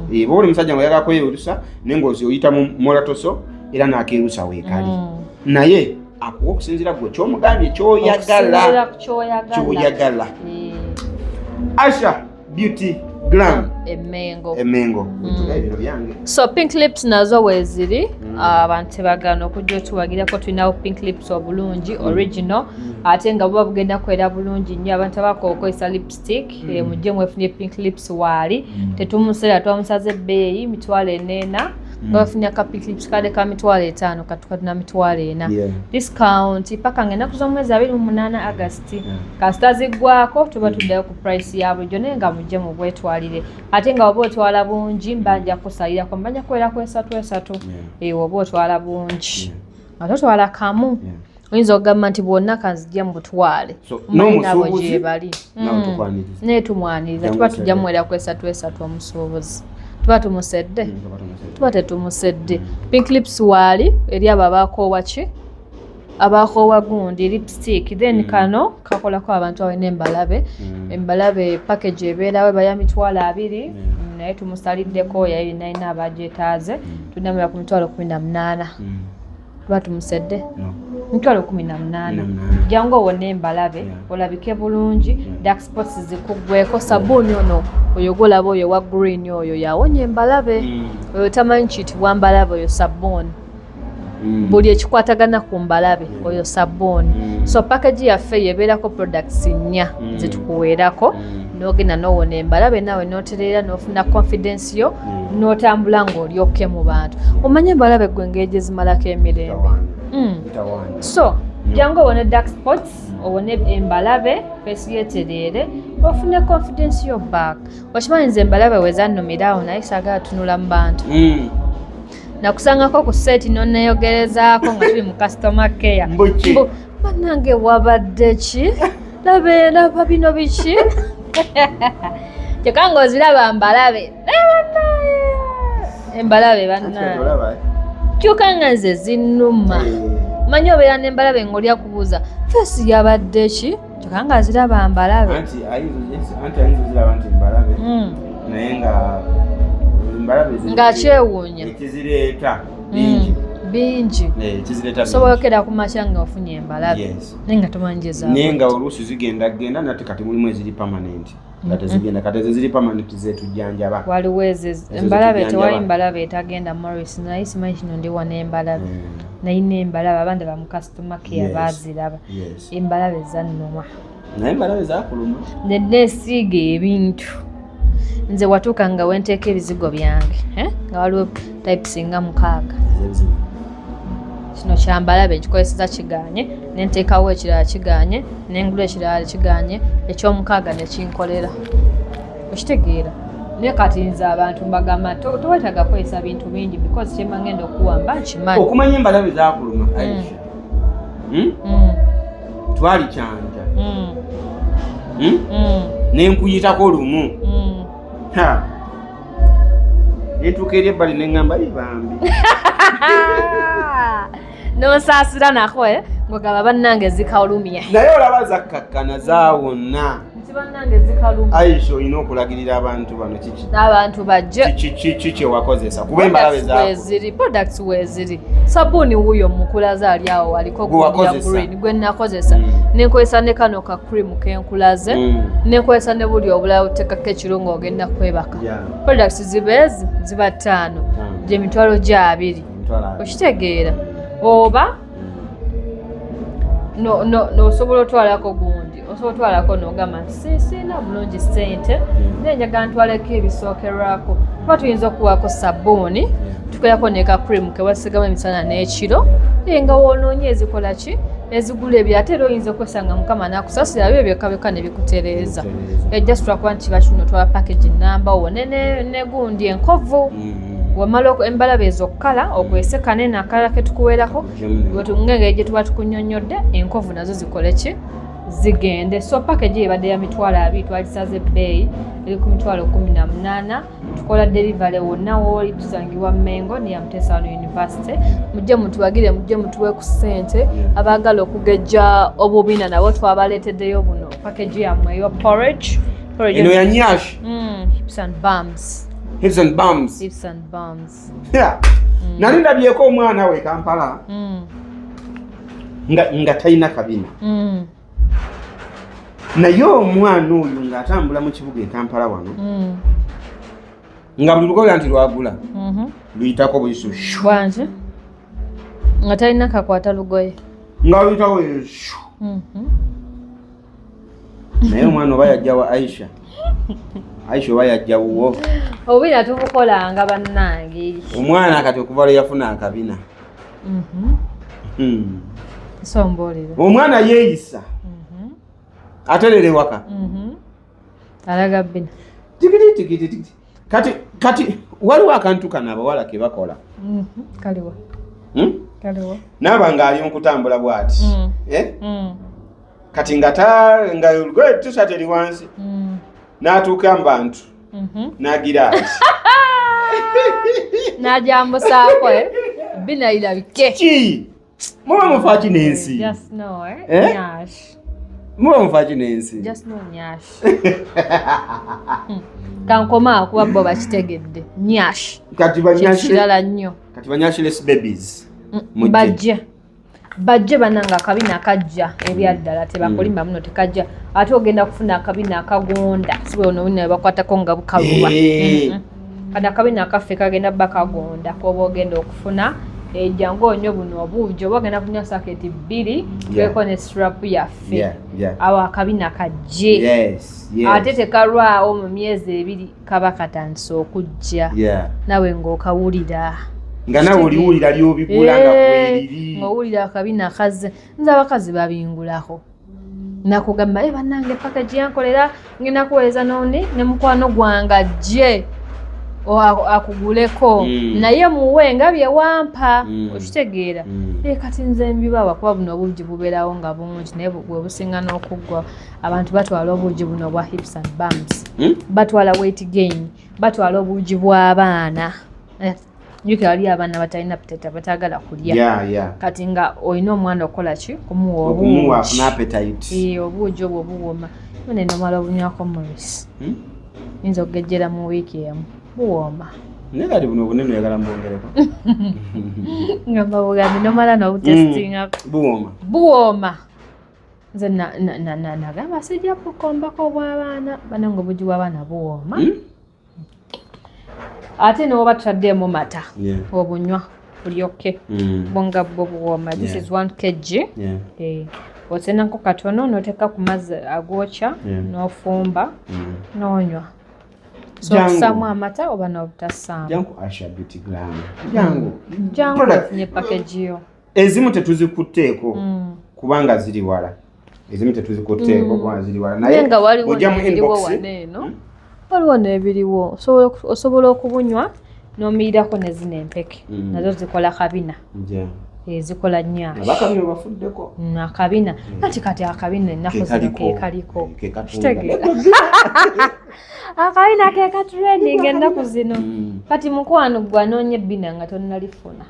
Bw'oba oli musajja ng'oyagala kweyerusa naye ng'ozi oyita mu mulatto soap, era n'akeerusa weekali, naye akuwa okusinziira gwe kyomugambye Okusinziira kyoyagala. ku kyoyagala. Kyoyagala. Asha Beauty Glam. Emengo. Emengo. Ebiro byange. So pink lips nazo weeziri, abantu tebagaana okujja otuwagirako. Tulinawo pink lips obulungi, original, ate nga buba bugenda kwera bulungi nnyo. Abantu abakola okukozesa lipstick, mujje mwefunye pink lips waali. Tetumuseera, twamusaze ebbeeyi 40,000 nga bafunye aka pink lips kade ka 500,000, katuka tuna 40,000. Discount paka nga ennaku z'omwezi 28 August. Kasita ziggwako tuba tuddayo ku price ya bulijjo, naye nga mujje mu bwetwalire. Ate nga oba otwala bungi, mba nja kusalirako, mba nja kubeera ku esatu esatu. Oba otwala bungi, nga totwala kamu, oyinza okugamba nti bwonna kanzijje mu butwale. So, Omanyi nabo n'omusuubuzi, gye bali. nawe tukwaniriza. Naye tumwaniriza. Jangu Tuba tujja osedde. muwera ku esatu esatu. Omusuubuzi tuba tumusedde, tuba tetumusedde. Pink lips waali eri abo abakoowa ki, abakoowa gundi lipstick. Then kano kakolako abantu abalina embalabe. Embalabe package ebeerawo eba ya 20,000, naye tumusaliddeko yayinalina abagyetaaze, tunamula ku 18,000. Tuba tumusedde? No. 18,000. Kumi na munaana. Jangu owone embalabe, olabike bulungi, dark spots zikuggweko. Sabuuni ono oyo gwolaba, oyo wa green, oyo yawonya embalabe. Oyo tamanyi kiyitibwa mbalabe, oyo sabbuuni. Buli ekikwatagana ku mbalabe, oyo sabbuuni. So package yaffe yebeerako products 4 zetukuweerako, n'ogenda n'owona embalabe naawe n'otereera n'ofuna confidence yo, n'otambula ng'olyokke mu bantu. Omanye embalabe gwe engeri gye zimalako emirembe. Bitawaanya. Bitawaanya. So jangu owone dark spots, owone embalabe, face yetereere, ofune confidence yo back. Okimanyi nze embalabe we zannumirawo naye saagala tunula mu bantu. Nakusangako ku set noneeyogerezaako nga tuli mu customer care. Mbuki? Mbu, bannange wabadde ki, laba laba bino biki, kyokka ng'oziraba mbalabe. Naye bannaye. Embalabe Anti kati bannange. olaba, eh? Kyokka nga nze zinnuma. Manyi obeera n'embalabe ng'oli akubuuza face yabadde ki, kyokka nga ziraba mbalabe. Anti ayinza oziraba nti mbalabe, naye nga embalabe Ng'akyewuunya. Ekizireeta bingi. Bingi. Eh, ekizireeta Osobola bingi. okera ku makya nga ofunye embalabe, naye nga tomanyi gye Naye nga zaavudde. oluusi zigenda genda, nate kati mulimu eziri permanent nga tezigenda. Kati ezo ziri permanent zetujjanjaba. Waliwo ezo Ezo embalabe. zetujjanjaba. Tewali mbalabe etagenda, Morris, naye simanyi kino ndi wano embalabe. Nayina embalabe, abandi ba mu customer care baaziraba. Embalabe zannuma. Naye embalabe zakuluma. Neneesiiga ebintu. Nze watuuka nga wenteeka ebizigo byange, eh? Nga waliwo types nga 6. Ezebizigo. Kino kyambalabe nkikozesa kiganye, nenteekawo ekirala kiganye, nengula ekirala kiganye, ekyomukaaga nekinkolera, okitegeera? Naye kati nze abantu mbagamba tewetaaga kukozesa bintu bingi because kyemba ngenda okuwamba nkimanyi. Okumanya embalabe zakuluma, Aisha, Twali Kyanja, Nenkuyitako lumu. Ha. Nentuuka eri ebbali neŋŋamba, "Ye bambi." Nosaasira nako, eh? Ngogamba bannange zikalumye. Naye olaba zakkakkana zaawonna. Nti bannange zikalumye. Aisha, olina okulagirira abantu bano kiki N'abantu bajje. Kiki kyewakozesa kuba embalabe zaako? Weziri products, weziri sabuuni wuuyo mukulaze ali awo aliko. Gwe gundi ya wakozesa. green gwe nakozesa. Nenkozesa ne kano ka cream kenkulaze. Nenkozesa ne buli obulala buteekako ekiro ng'ogenda kwebaka. Products zibeezi ziba ttaano. 5. Gye mitwalo gya 20. 20,000. Okitegeera? Oba no, no, no, osobola otwalako gundi, osobola otwalako nogamba nti siina bulungi ssente, naye njagala ntwaleko ebisookerwako, kuba tuyinza okuwaako sabbuuni, tukolako ne ka cream kewasigamu emisana n'ekiro, naye nga woonoonye ezikola ki, ezigula ebyo. Ate era oyinza okwesanga Mukama n'akusaasira byo byokka byokka ne bikutereeza. Ejja lwakuba nti kiba kino twala package namba wone ne gundi enkovu. Wamala embalabe ezokkala okwese kanene akalala ketukuweerako ng'engeri gye tuba tukunyonnyodde, enkovu nazo zikole ki, zigende. So package ebadde ya 20,000, twalisaze ebbeeyi eri ku 18,000. Tukola delivery wonna wooli. Tusangibwa Mengo near Muteesa I University. Mujje mutuwagire, mujje mutuwe ku ssente. Abaagala okugejja obubina nabo twabaleeteddeyo buno package yammwe eyo porridge. Porridge. Eno ya nyash. Hips and bums. Hips and bums. Hips and bums. Yeah. Nali ndabyeko omwana we Kampala nga talina kabina, naye omwana oyo ng'atambula mu kibuga e Kampala wano, nga buli lugoye nti lwagula luyitako buyiso shu. Bwanje nga talina kakwata lugoye. Nga luyitako shu. Naye omwana oba yajja wa Aisha, Aisha oba yajja wuwo? Obubina tubukolanga bannange. Omwana kati okuva lwe yafuna akabina, Somboolera. Omwana yeeyisa, aterera ewaka. Alaga bina. Tikiti tikiti tikiti. Kati waliwo akantu kano abawala ke bakola. Kaliwa? Hmm? Kaliwa? Naaba ng'ali mu kutambula bw'ati, Eh? Kati nga ta nga olugoye t-shirt eri wansi, n'atuuka mu bantu, n'agira ati. N'ajambusaako, eh? Bina irabike. Ki muba mufaaki n'ensi? Just know, eh? Eh? Nyash. Muba mufaaki n'ensi? Just know nyash. Kankoma kuba bo bakitegedde. Nyash. Kati banyashire Kirala nnyo. Kati banyashire babies. Mujje. Bajje. Bajje bannange, akabina kajja ebyaddala, tebakulimba muno, tekajja. Ate ogenda kufuna akabina akagonda, si bwe ono bino bakwatako nga bukaluba. Kano akabina akaffe kagenda bba kagonda koba ogenda okufuna. Jangu onywe buno obuugi, oba ogenda kunywa saketi 2, tubeeko ne strap yaffe. Awo akabina kajje. Ate tekalwawo, mu myezi 2 kaba katandise okujja. Nawe ng'okawulira. Nga nawe oliwulira lyobigula nga Eh, kweriri. Ng'owulira akabina kazze. Nze abakazi babingulako, nakugamba, "E bannange, package yankolera, ngenda kuweereza noni ne mukwano gwange ajje akuguleko." Naye muwe nga bye wampa. Okitegeera? Eh, kati nze mbibawa kuba buno obuugi bubeerawo nga bungi, naye bwe businga n'okuggwa. Abantu batwala obuugi buno obwa hips and bums. Batwala weight gain, batwala obuugi bw'abaana. Jjukira waliyo abaana batalina appetite, abatagala kulya. Kati nga olina omwana okukola ki? Kumuwa okumuwa obuugi. Afuna appetite. Eh, obuugi obwo buwooma. None nomala obunywako, Morris, yinza okugejjera mu wiiki emu, buwooma. Naye kati buno obunene oyagala mbwongereko. Ngamba bugambi nomala n'obutestingako. Buwooma. Buwooma. Nze nagamba sijja kukombako obw'abaana banange, obugi bw'abaana buwooma. Ate newoba tutaddeemu mata, obunywa bulyoke bwonga bwo buwooma. This is 1 kg. Eh, osenako katono n'oteeka ku mazzi agwokya n'ofumba n'onywa. So Jangu. okusaamu amata oba n'obutassaamu. Jangu Asha Beauty Glam, jangu. Jangu ofunye package yo. Ezimu tetuzikutteeko kubanga ziri wala, ezimu tetuzikutteeko kubanga ziri wala. Naye Naye nga waliwo ojja mu n'ebiriwo inbox. Wano eno waliwo n'ebiriwo. Osobola okubunywa n'omirirako ne zino empeke. Nazo zikola kabina. Eh, zikola nyash. Abakabina bafuddeko. Akabina anti kati akabina ennaku zino Kekaliko. kekaliko. Ke katunda. Kitegeera, akabina ke katrending ennaku zino. Kati mukwano gwe anoonya ebbina nga tonnalifuna,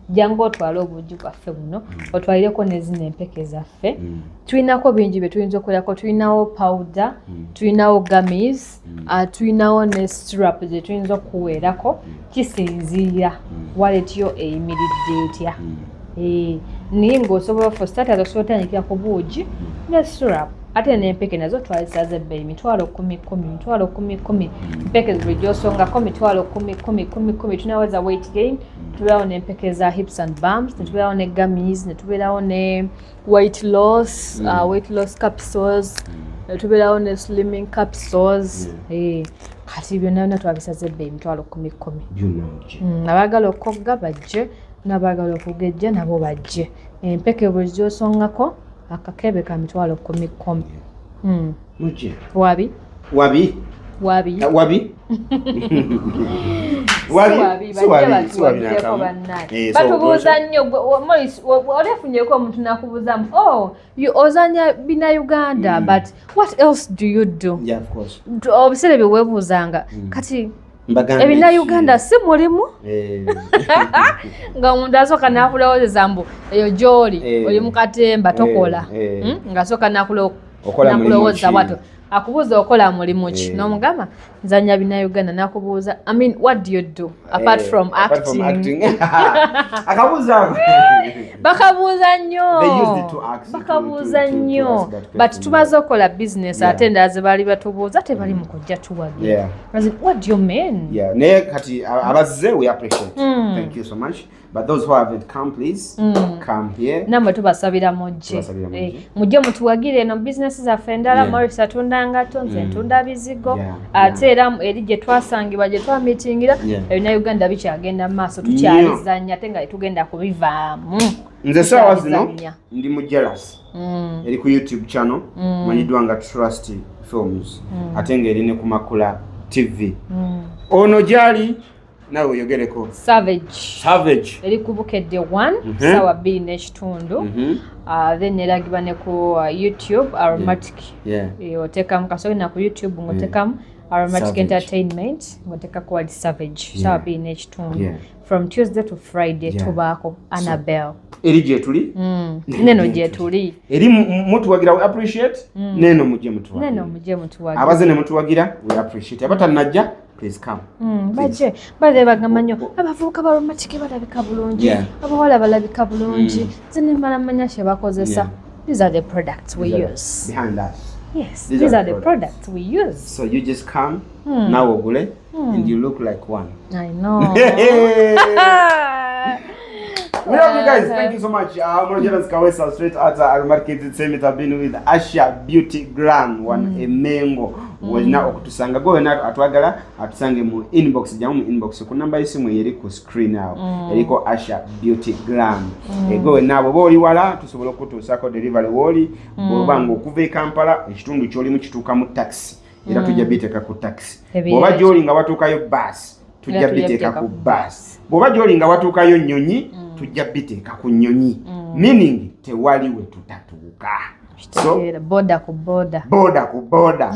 jangu otwale obuugi bwaffe buno, otwalireko ne zino empeke zaffe. Tulinako bingi bye tuyinza okukolako. Tulinawo powder, tulinawo gummies, tulinawo ne syrup ze tuyinza okuweerako. Kisinziira wallet yo eyimiridde etya. Eh, naye ng'osobola, for starters, osobola otandikira ku buugi ne syrup. Ate n'empeke nazo twalisaze ebbeeyi 100,000 10,000, 100,000 10,000. Mpeke buli gy'osongako 100,000 10,000 10,000 10. Tunaweza weight gain, tubeerawo n'empeke za hips and bums, netubeerawo ne gummies, netubeerawo ne weight loss, weight loss capsules, netubeerawo ne slimming capsules. Eh, kati byonna byonna twabisaze ebbeeyi 100,000 10,000. Byonna mujje. Abaagala okukogga bajje, n'abaagala okugejja nabo bajje. Empeke buli gy'osongako akakebe ka 100,000 10,000. Mujje. Wabi. Wabi. Wabi. Wabi. Si wabi, Si bajje wabi, si wabi batuwagireko nakamu. bannaye. Eh, so Batubuuza nnyo. Morris, oli afunyeko omuntu n'akubuuzamu, "Oh, you ozanya bina Uganda, but what else do you do?" Yeah, of course. Obiseera bye weebuuzanga kati Mbagambe ebina ki? Uganda si mulimu. Eh, Nga omuntu asooka n'akulowoozeza mbu eyo gy'oli oli mu katemba, tokola. Ng'asooka Okola mulimu n'akulowooza ki? bw'atyo, akubuuza okola mulimu ki, n'omugamba nzanya bina Uganda, n'akubuuza, "I mean, what do you do apart from apart from acting?" acting. Akabuuza ako. Bakabuuza nnyo. They used it to ask- Bakabuuza to nnyo. ask that But question. tumaze okukola business, ate endala ze baali batubuuza tebali mu kujja tuwagira. As in, what do you mean? Yeah, naye kati abazze, we appreciate. Thank you so much. But those who haven't come, please come here. Nammwe tubasabira mujje. Tubasabira mujje. Eh, mujje mutuwagire eno bizinesi zaffe endala. Morris atunda ngato, nze ntunda bizigo. Ate era eri gye twasangibwa, gye twamitingira, ebina Uganda bikyagenda mu maaso, tukyalizanya ate nga tetugenda kubivaamu. Nze saawa zino Tukyalizannya. ndi mu Jealous. Eri ku YouTube channel manyiddwa nga Trust Films, ate ng'eri ne ku Makula TV. Ono gyali nawe oyogereko. Savage. Savage. Eri ku Bukedde 1, saawa 2:30. Then neragibwa ne ku YouTube Aromatic. Eh, oteekamu kasogenda ku YouTube ng'oteekamu Aromatic Savage. Entertainment, ng'oteekako wali Savage, saawa 2:30, from Tuesday to Friday. Tubaako Annabel. Eri gyetuli. Neno gyetuli. Eri mutuwagira, we appreciate. Neno mujje mutuwagira. Neno mujje mutuwagira. Abaze ne mutuwagira, we appreciate. Abatannajja, please come. Bajje bale bagamba nnyo abavubuka ba Aromatic balabika bulungi, abawala balabika bulungi. Nze nemala manya kye bakozesa. These are the products we use. Behind us. Yes. These These are are the the products we use. So you just come nawe ogule and you look like one. I know. We love you guys. Thank you so much. Morojana Kawesa straight out Aromatic Entertainment. I've been with Asha Beauty Glam one emengo. Olina okutusanga gwe wena atwagala atusange mu inbox, jamu mu inbox ku namba y'essimu eri ku screen awo eriko Asha Beauty Glam. Gwe wena bw'oba oli wala tusobola okutuusaako delivery wooli. Bw'oba ng'okuva e Kampala, ekitundu ky'olimu kituuka mu taxi, era tujja biteeka ku taxi. Ebirere. Bw'oba gy'oli nga watuukayo baasi, tujja Era tujja biteeka biteeka ku ku baasi. Bw'oba gy'oli nga watuukayo nnyonyi, tujja biteeka ku nnyonyi, meaning tewali we tutatuuka. So Kitegeera, boda ku boda. Boda ku boda.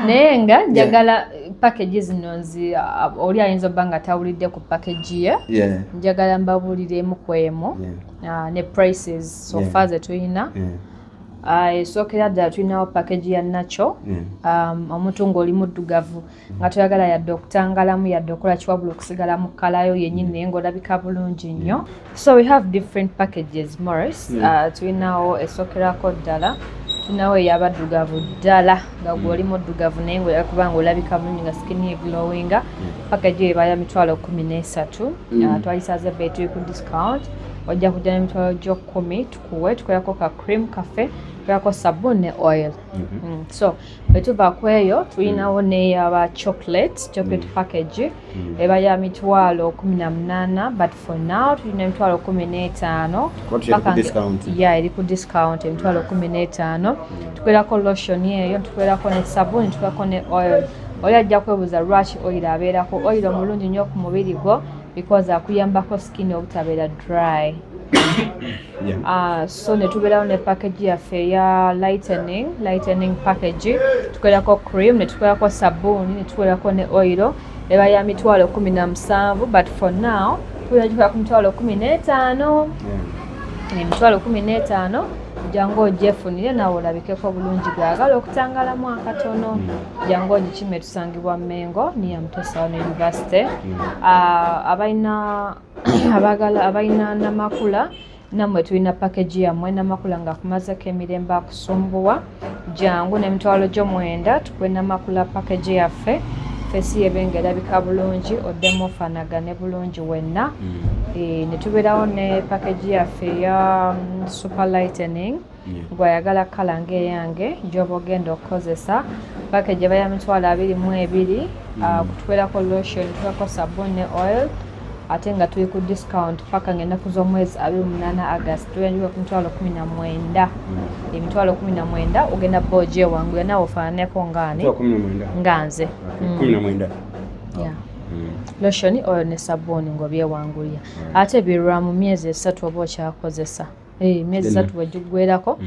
Naye nga njagala package zino nzi oli ayinza obba nga tawulidde ku package ye, njagala mbabuuliremu ku emu ne prices so far ze tulina. Esookera ddala tulinawo package ya nakyo. Omuntu ng'oli muddugavu nga toyagala yadde okutangalamu yadde okukola kiwabula okusigala mu kkalayo yennyini, naye ng'olabika bulungi nnyo. So we have different packages, Morris. Tulinawo esookerako ddala, tulinawo ey'abaddugavu ddala, nga gwe oli muddugavu naye ng'oyagala kuba nga olabika bulungi nga skin ye glowinga. Package eyo eba ya 130,000. Twalisaze ebbeeyi, tuli ku discount. Ojja kujja n'emitwalo gyo 10 tukuwe, tukolerako ka cream kaffe, tukolerako sabuni ne oil. So bwe tuva ku eyo, tulinawo n'eyaba chocolate package, eba ya 180,000, but for now tulina 150,000. Kuba tuli ku discount. Ya, eri ku discount, 150,000. Tukolerako lotion eyo, tukolerako ne sabuni, tukolerako ne oil. Oli ajja kwebuuza lwaki oil abeerako. Oil omulungi nnyo ku mubiri gwo because akuyambako skin obutabeera dry. So ne tubeerawo ne package yaffe eya lightening package. Tukolerako cream, ne tukolerako sabbuuni, ne tukolerako ne oil. Eba ya 170,000, but for now tubeera gikola ku 150,000. 150,000, jangu ogyefunire naawe olabikeko bulungi. Gwagala okutangalamu akatono, jangu ogikime. Tusangibwa Mengo niya Mutesa One University. Abalina abagala abalina namakula, nammwe tulina package yammwe. Namakula nga akumazeko emirembe akusumbuwa, jangu n'emitwalo gyo 9 tukuwe namakula package yaffe. Face yebe nga erabika bulungi, oddemu ofaanagane bulungi wenna. Ne tubeerawo ne package yaffe eya super lightening. Gwayagala colour ng'eyange gy'oba ogenda okukozesa, package eba ya 22,000. Kutubeerako lotion, tubeerako sabuni ne oil, ate nga tuli ku discount paka ng'ennaku z'omwezi 28 August. Tuyanjibwa ku 190,000. 190,000 ogenda bba ogyewangulira naawe ofaananeko ngaani? 19. Nga nze. 19. Yeah. Lotion, oil ne sabbuuni ng'obyewangulira, ate birwa mu myezi 3 oba okyakozesa. Emyezi 3 bwe giggwerako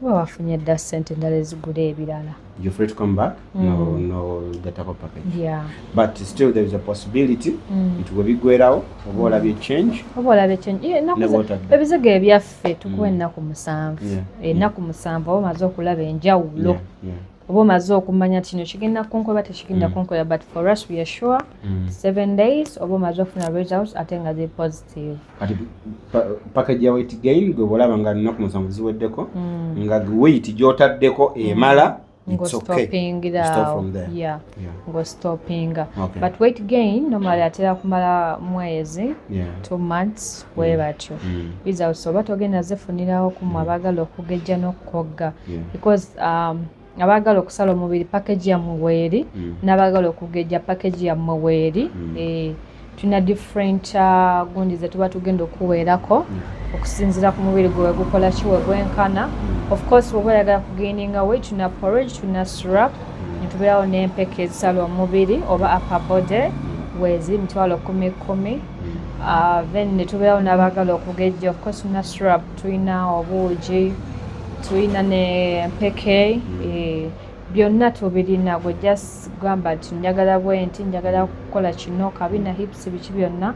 oba wafunye dda ssente endala ezigula ebirala. You're free to come back. No gatako package. Yeah. But still there is a possibility nti bwe biggwerawo oba olabye change. Oba olabye change. Yeah, ennaku Ne bw'otadda. Ebizigo ebyaffe tukuwa ennaku 7. Ennaku 7 oba omaze okulaba enjawulo, oba omaze okumanya kino kigenda kunkola, tekigenda kunkola. But for us we are sure 7 days oba omaze okufuna results, ate nga ziri positive. Kati package ya weight gain, gwe bwolaba nga nnaku 7 ziweddeko nga weight gy'otaddeko emala, it's okay. Ng'ostopingira Stop awo. from there. Yeah. Ng'ostopinga. But weight gain normally atera kumala mwezi, 2 months bwe batyo. Results oba togenda zifunirawo kumwe abaagala okugejja n'okukogga, because abaagala okusala omubiri package yammwe weeri, n'abaagala okugejja package yammwe weeri. Tulina different gundi ze tuba tugenda okuweerako okusinziira ku mubiri gwe gukola ki, we gwenkana. Of course bw'oba oyagala kugaininga weight, tulina porridge, tulina syrup, netubeerawo n'empeke ezisala omubiri oba upper body weezi 10,000 10,000. Then netubeerawo n'abaagala okugejja, of course tulina syrup, tulina obuugi, tulina n'empeke, byonna tubirina. Gwe just gamba nti njagala bwe nti, njagala kukola kino, kabina, hips, biki byonna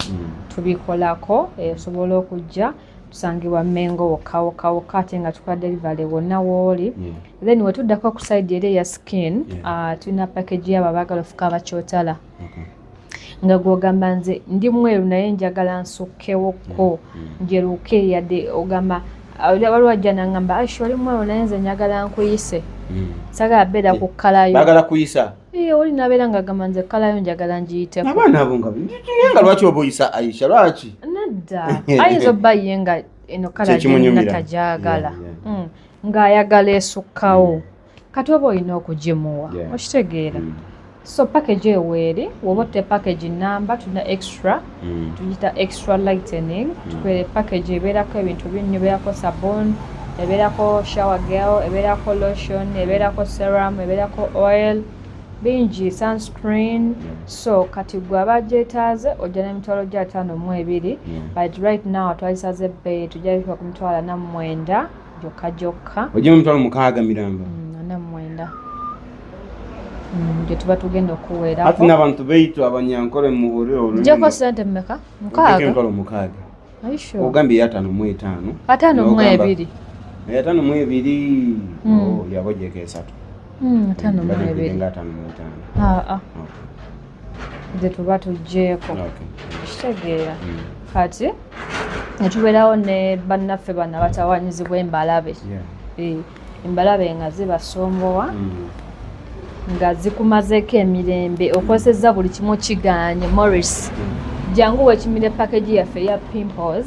tubikolako. Osobola okujja, tusangibwa Mengo wokka wokka wokka, ate nga tukola delivery wonna wooli. Then wetuddako ku side eri eya skin, tulina package yabo abaagala ofuka abakyotala, nga gwogamba nze ndi mweru naye njagala nsukkewokko njeruke. Yadde ogamba waliwo ajja nangamba, "Aisha, oli mweru naye nze njagala nkuyise, sagala beera ku kkalayo." Baagala kuyisa. Ee, oli nabeera ng'agamba nze kkalayo njagala ngiyiteko. Abaana abo nga naye nga lwaki oba oyisa Aisha, lwaki? Nedda, ayinza obba ye nga eno colour Kyekimunyumira. gyonna tagyagala. Ng'ayagala esukkawo, kati oba olina okugimuwa. Okitegeera? So package eyo weeri. Woba otte package namba, tulina extra, tugiyita extra lightening. Tukwere package ebeerako ebintu bingi, ebeerako sabon, ebeerako shower gel, ebeerako lotion, ebeerako serum, ebeerako oil bingi, sunscreen. So kati gwe aba agyetaaze ojja n'emitwalo gya 52. But right now twalisaze ebbeeyi, tujja bikuba ku 49,000 gyokka gyokka. Ojjamu 60,000 miramba. 49. Gye tuba tugenda okuweerako. Ati n'abantu baitu Abanyankole muhurire olulimi. Ngyeko sente mmeka? 6. Emitwalo 6. Ogambye 55. 52. 52. Oh, yaba ogyeko 3. 52. Nga 55. Aa. Gye tuba tugyeko. Kitegeera. Kati ne tubeerawo ne bannaffe bano abatawanyizibwa embalabe. Embalabe nga zibasombowa, nga zikumazeeko emirembe, okozesezza buli kimu kiganye. Morris, jangu wekimire package yaffe eya pimples,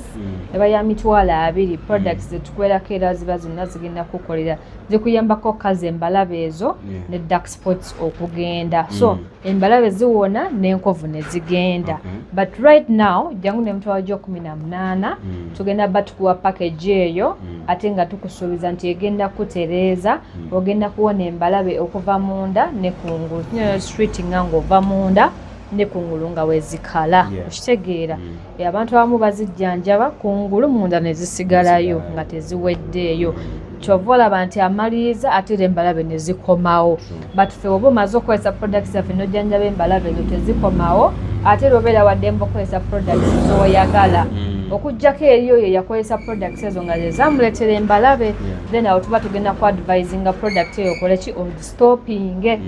eba ya 20,000. Products zetukwerako era ziba zonna zigenda kukolera, zikuyambako kazi embalabe ezo ne dark spots okugenda. So embalabe ziwona n'enkovu ne zigenda. But right now jangu n'emitwalo gyo 18, tugenda batukuwa package eyo, ate nga tukusuubiza nti egenda kutereeza, ogenda kuwona embalabe okuva munda ne kungulu. Street nga ng'ova munda ne kungulu nga wezikala. Okitegeera? Abantu abamu bazijjanjaba kungulu, munda ne zisigalayo nga teziweddeeyo. Kyova olaba nti amaliriza ate era embalabe ne zikomawo. But ffe oba omaze okukozesa products zaffe n'ojjanjaba embalabe ezo, tezikomawo, ate era obeera waddembe okukozesa products z'oyagala, okuggyako eri oyo yakozesa products ezo nga zezamuleetera embalabe. Then awo tuba tugenda ku advisinga product eyo okole ki, ogistopinge.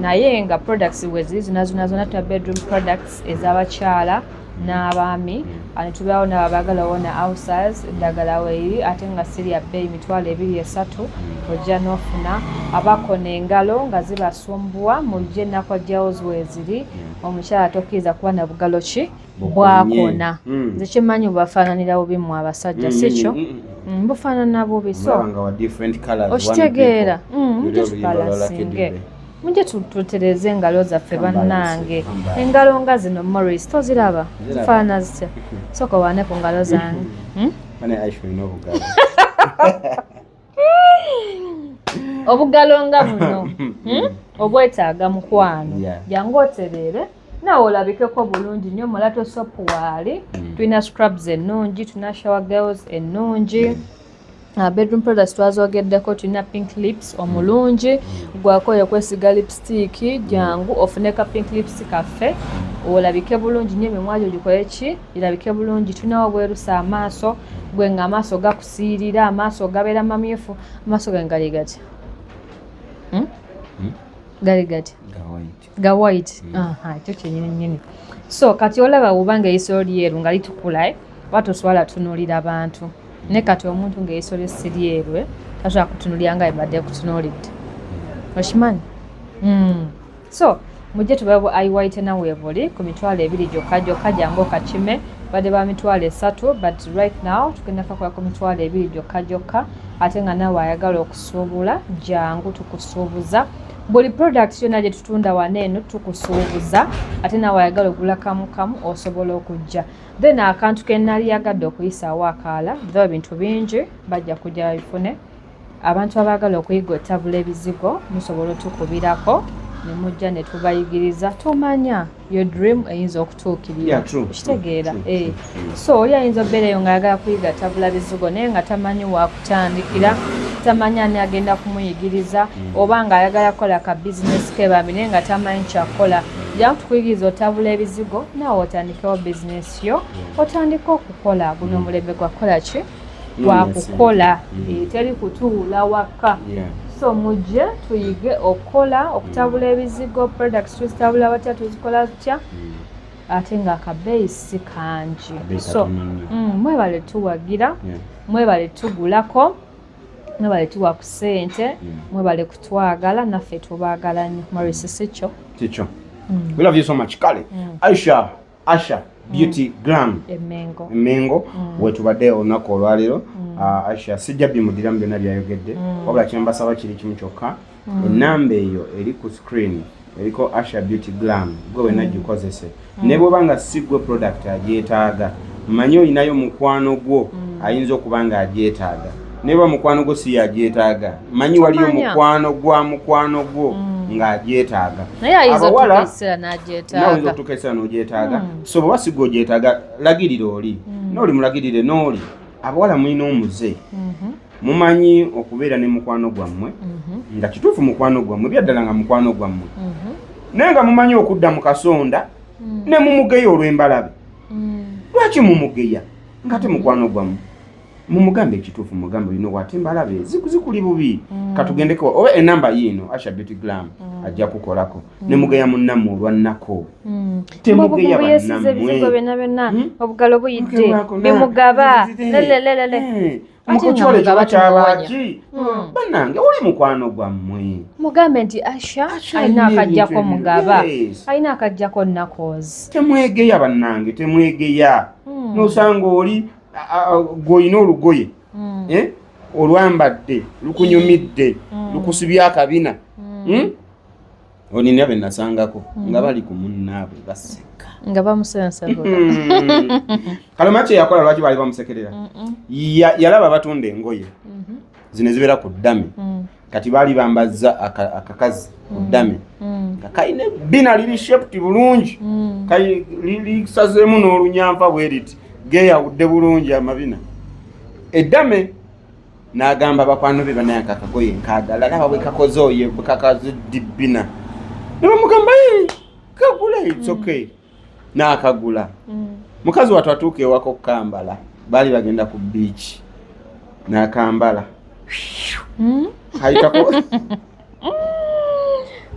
Naye nga products weziri zona zona zona, tuna bedroom products ez'abakyala n'abaami, ne tubeerawo n'abaagala owona ulcers, eddagala weeri ate nga siri ya bbeeyi, 20,000, 3,000 ojja n'ofuna. Abakona engalo nga zibasumbuwa, mujje, enakwa gels weeziri. Omukyala tokkiriza kuba na bugalo ki bwakona. Nze kimanyi bubafaananira bubi mu abasajja, si kyo? Bufaanana bubi, so okitegeera, mujje tubalansinge, mujje tutereze engalo zaffe bannange. Engalo nga zino, Morris, toziraba zifaanana zitya? Sooka owane ku ngalo zange. Obugalo nga buno obwetaaga mukwano, jangu otereere naawe olabikeko bulungi nnyo. Mulato soap waali, tulina scrubs ennungi, tulina shower gels ennungi. Bedroom products twazogeddeko, tulina pink lips omulungi gwakoye okwesiga lipstick. Jangu ofune ka pink lips kaffe olabike bulungi nnyo, emimwa gyo gikole ki, girabike bulungi. Tulinawo obwerusa amaaso, gwe nga amaaso gakusiirira, amaaso gabeera mamyufu. Amaaso gange gali gatya? Gali gatya? Ga white. Ekyo kyenyini nyini. So kati olaba obanga eriiso lyeru nga litukula, oba toswala tunuulira bantu. Naye kati omuntu ng'eriiso lye si lyeru tasobola kutunuulira nga ebadde kutunuulidde, okimanyi? So mujje tubawe eye whitener, weebuli ku 20,000 gyokka gyokka. Jangu okakime, badde ba 30,000, but right now tugenda kakola ku 20,000 gyokka gyokka. Ate nga naawe ayagala okusuubula, jangu tukusuubuza buli product yonna gye tutunda wano eno, tukusuubuza. Ate naawe ayagala ogula kamu kamu osobola okujja. Then akantu ke nali yagadde okuyisaawo akaala, though ebintu bingi bajja kujja babifune. Abantu abaagala okuyiga otabula ebizigo musobola otukubirako ne mujja ne tubayigiriza. Tomanya, your dream eyinza okutuukirira, okitegeera? So oli ayinza obeereyo ng'ayagala kuyiga tabula bizigo naye nga tamanyi wakutandikira, tamanyi ani agenda kumuyigiriza, oba ng'ayagala kukola ka bizinesi ke bambi naye nga tamanyi kyakukola. Jangu tukuyigiriza otabula ebizigo, naawe otandikewo bizinesi yo, otandike okukola. Guno omulembe gwa kukola ki? Gwakukola, teri kutuula waka. So mujje tuyige okukola, okutabula ebizigo. Products tuzitabula batya, tuzikola tutya, ate nga akabeeyi si kangi. So mwebale tuwagira, mwebale tugulako, mwebale tuwa ku ssente, mwebale kutwagala, naffe tubaagala nnyo. Maurice, si kyo? Kikyo. We love you so much. Kale Aisha, Asha Beauty Glam Emengo. Mengo wetubadde olunaku olwaleero. Asha sijja bimudiramu byonna byayogedde, wabula kyembasaba kiri kimu kyokka. Enamba eyo eri ku screen eriko Asha Beauty Glam, gwe wenna gikozese. Ne bwoba nga si gwe product agyetaaga, manyi olinayo mukwano gwo ayinza okuba nga agyetaaga. Ne bwa mukwano gwo si yagyetaaga, manyi waliyo Tomanya. mukwano gwa mukwano gwo ng'agyetaaga. Naye ayinza Abawala, otuuka ekiseera nawe oyinza n'agyetaaga. okutuuka ekiseera n'ogyetaaga. So bw'oba si gwe ogyetaaga, lagirira oli n'oli, mulagirire n'oli. Abawala mulina omuze, mumanyi okubeera ne mukwano gwammwe. Nga kituufu mukwano gwammwe, byaddala nga mukwano gwammwe, naye nga mumanyi okudda mu kasonda ne mumugeya olw'embalabe. Lwaki mumugeya nga te mukwano gwammwe? Mumugambe ekituufu, mugambe olina wate embalabe zikuli bubi, katugendeko oba enamba yiino Asha Beauty Glam ajja kukolako. Ne mugeya munnammwe olwannako. Temugeya Bannamwe, bannammwe. Ebizigo byonna byonna, obugalo buyidde, Ogerwako bimugaba lelelelele. Ate nga Mukukyolo mugaba ekiba tumuwonya. kyabaki? Bannange, oli mukwano gwammwe. Mugambe nti Asha Asha alina alina akajjako ebintu mugaba, alina akajjako Knuckles. Temwegeya bannange, temwegeya. Nosanga oli gw'olina olugoye, eh, olwambadde lukunyumidde, lukusibye akabina. Onina be nasangako nga bali ku munnaabwe baseka. Nga bamusensebula. Kale omanyi kyeyakola? Lwaki baali bamusekerera? Yalaba batunda engoye zino ezibeera ku ddami. Kati baali bambazza akakazi ku ddami nga kalina ebbina liri shaped bulungi, lisazeemu n'olunyanfa bwe riti, geeyawudde bulungi amabina eddame. N'agamba bakwano be, banaye akagoye nkaagala, laba bwe kakoze, oyo bwe kakaze dibbina. Ne bamugamba, "Hey, kagule, it's okay." N'akagula. Mukazi wattu atuuka ewaka okukambala, baali bagenda ku beach, n'akambala, kayitako.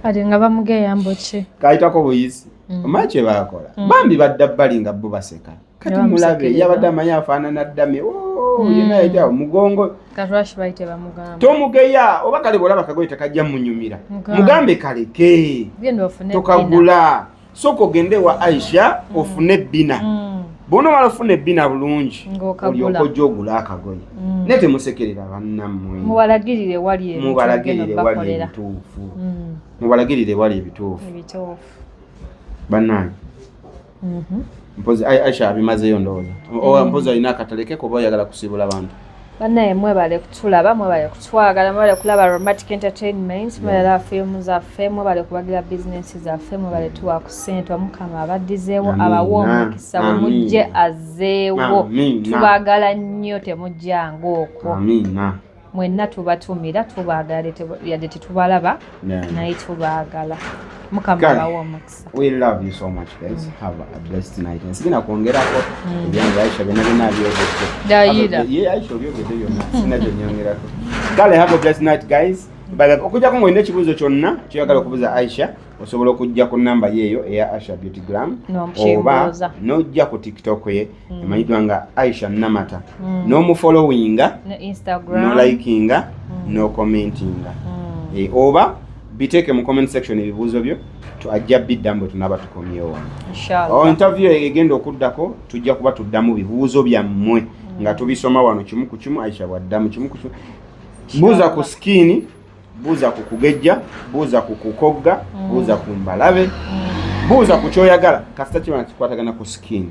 Kati nga bamugeya mbuki? Kayitako buyisi. Omanyi kye baakola? Bambi badda bbali nga bo baseka. Kati Ne mulabe. Bamusekerera. Yabadde amanyi afaanana ddame. Oh, yenna yajja mugongo. Kati lwaki baali tebamugamba? Tomugeya. Oba kale bwolaba kagoye tekajja munyumira, Mugambe. Mugambe kaleke. Genda ofune ebbina. Tokagula, sooka ogende wa Aisha ofune ebbina. Bw'onoomala ofuna ebbina bulungi, Ng'okagula. olyoka ojja ogula akagoye. Naye temusekerera bannammwe. Mubalagirire wali ebintu Mubalagirire ebigenda wali bakolera. ebituufu. Mubalagirire wali ebituufu. Ebituufu. Bannange, mpozi Aisha abimazeyo ndowooza. Oba mpozi olina akataleke kuba oyagala kusiibula bantu. Bannaye, mwebale kutulaba, mwebale kutwagala, mwebale kulaba Romantic Entertainment, mwebale laba firimu zaffe, mwebale kubagira bizinensi zaffe, mwebale tuwa ku ssente. Omukama abaddizeewo, Amiina. abawe omukisa bwe mujje Amiina. azzeewo. Amiina. Tubaagala nnyo, temujjanga okwo. Amiina. Mwenna tubatumira, tubaagala, yadde tetubalaba, naye tubaagala. Mukama Kale. abawe omukisa. We love you so much, guys. Have a blessed night. Sigenda kwongerako ebyange, Aisha byonna byonna abyogedde. Dayira. Ye Aisha obyogedde byonna, sina kyonyongerako. Kale, have a blessed night, guys. Bye bye. Okujjako ng'olina ekibuuzo kyonna kyoyagala okubuuza Aisha, osobola okujja ku namba yeeyo eya Aisha Beauty Glam, oba N'omukimbuuza. n'ojja ku TikTok ye emanyiddwa nga Aisha Namata, n'omufollowinga, Ne Instagram. N'olikinga, n'ocommentinga. Eh, oba biteeke mu comment section ebibuuzo byo, ajja biddamu bwe tunaaba tukomyewo wano. Inshallah. Oh, interview egenda okuddako tujja kuba tuddamu bibuuzo byammwe nga tubisoma wano kimu ku kimu, Aisha bwaddamu kimu ku kimu. Buuza ku skin, buuza ku kugejja, buuza ku kukogga, buuza ku mbalabe, buuza ku kyoyagala, kasita kiba nga kikwatagana ku skin.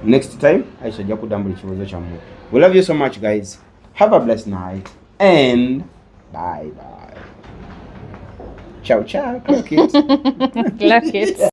Next time Aisha ajja kuddamu buli kibuuzo kyammwe. We love you so much, guys. Have a blessed night and bye bye. Ciao ciao. Clock it. Clock it.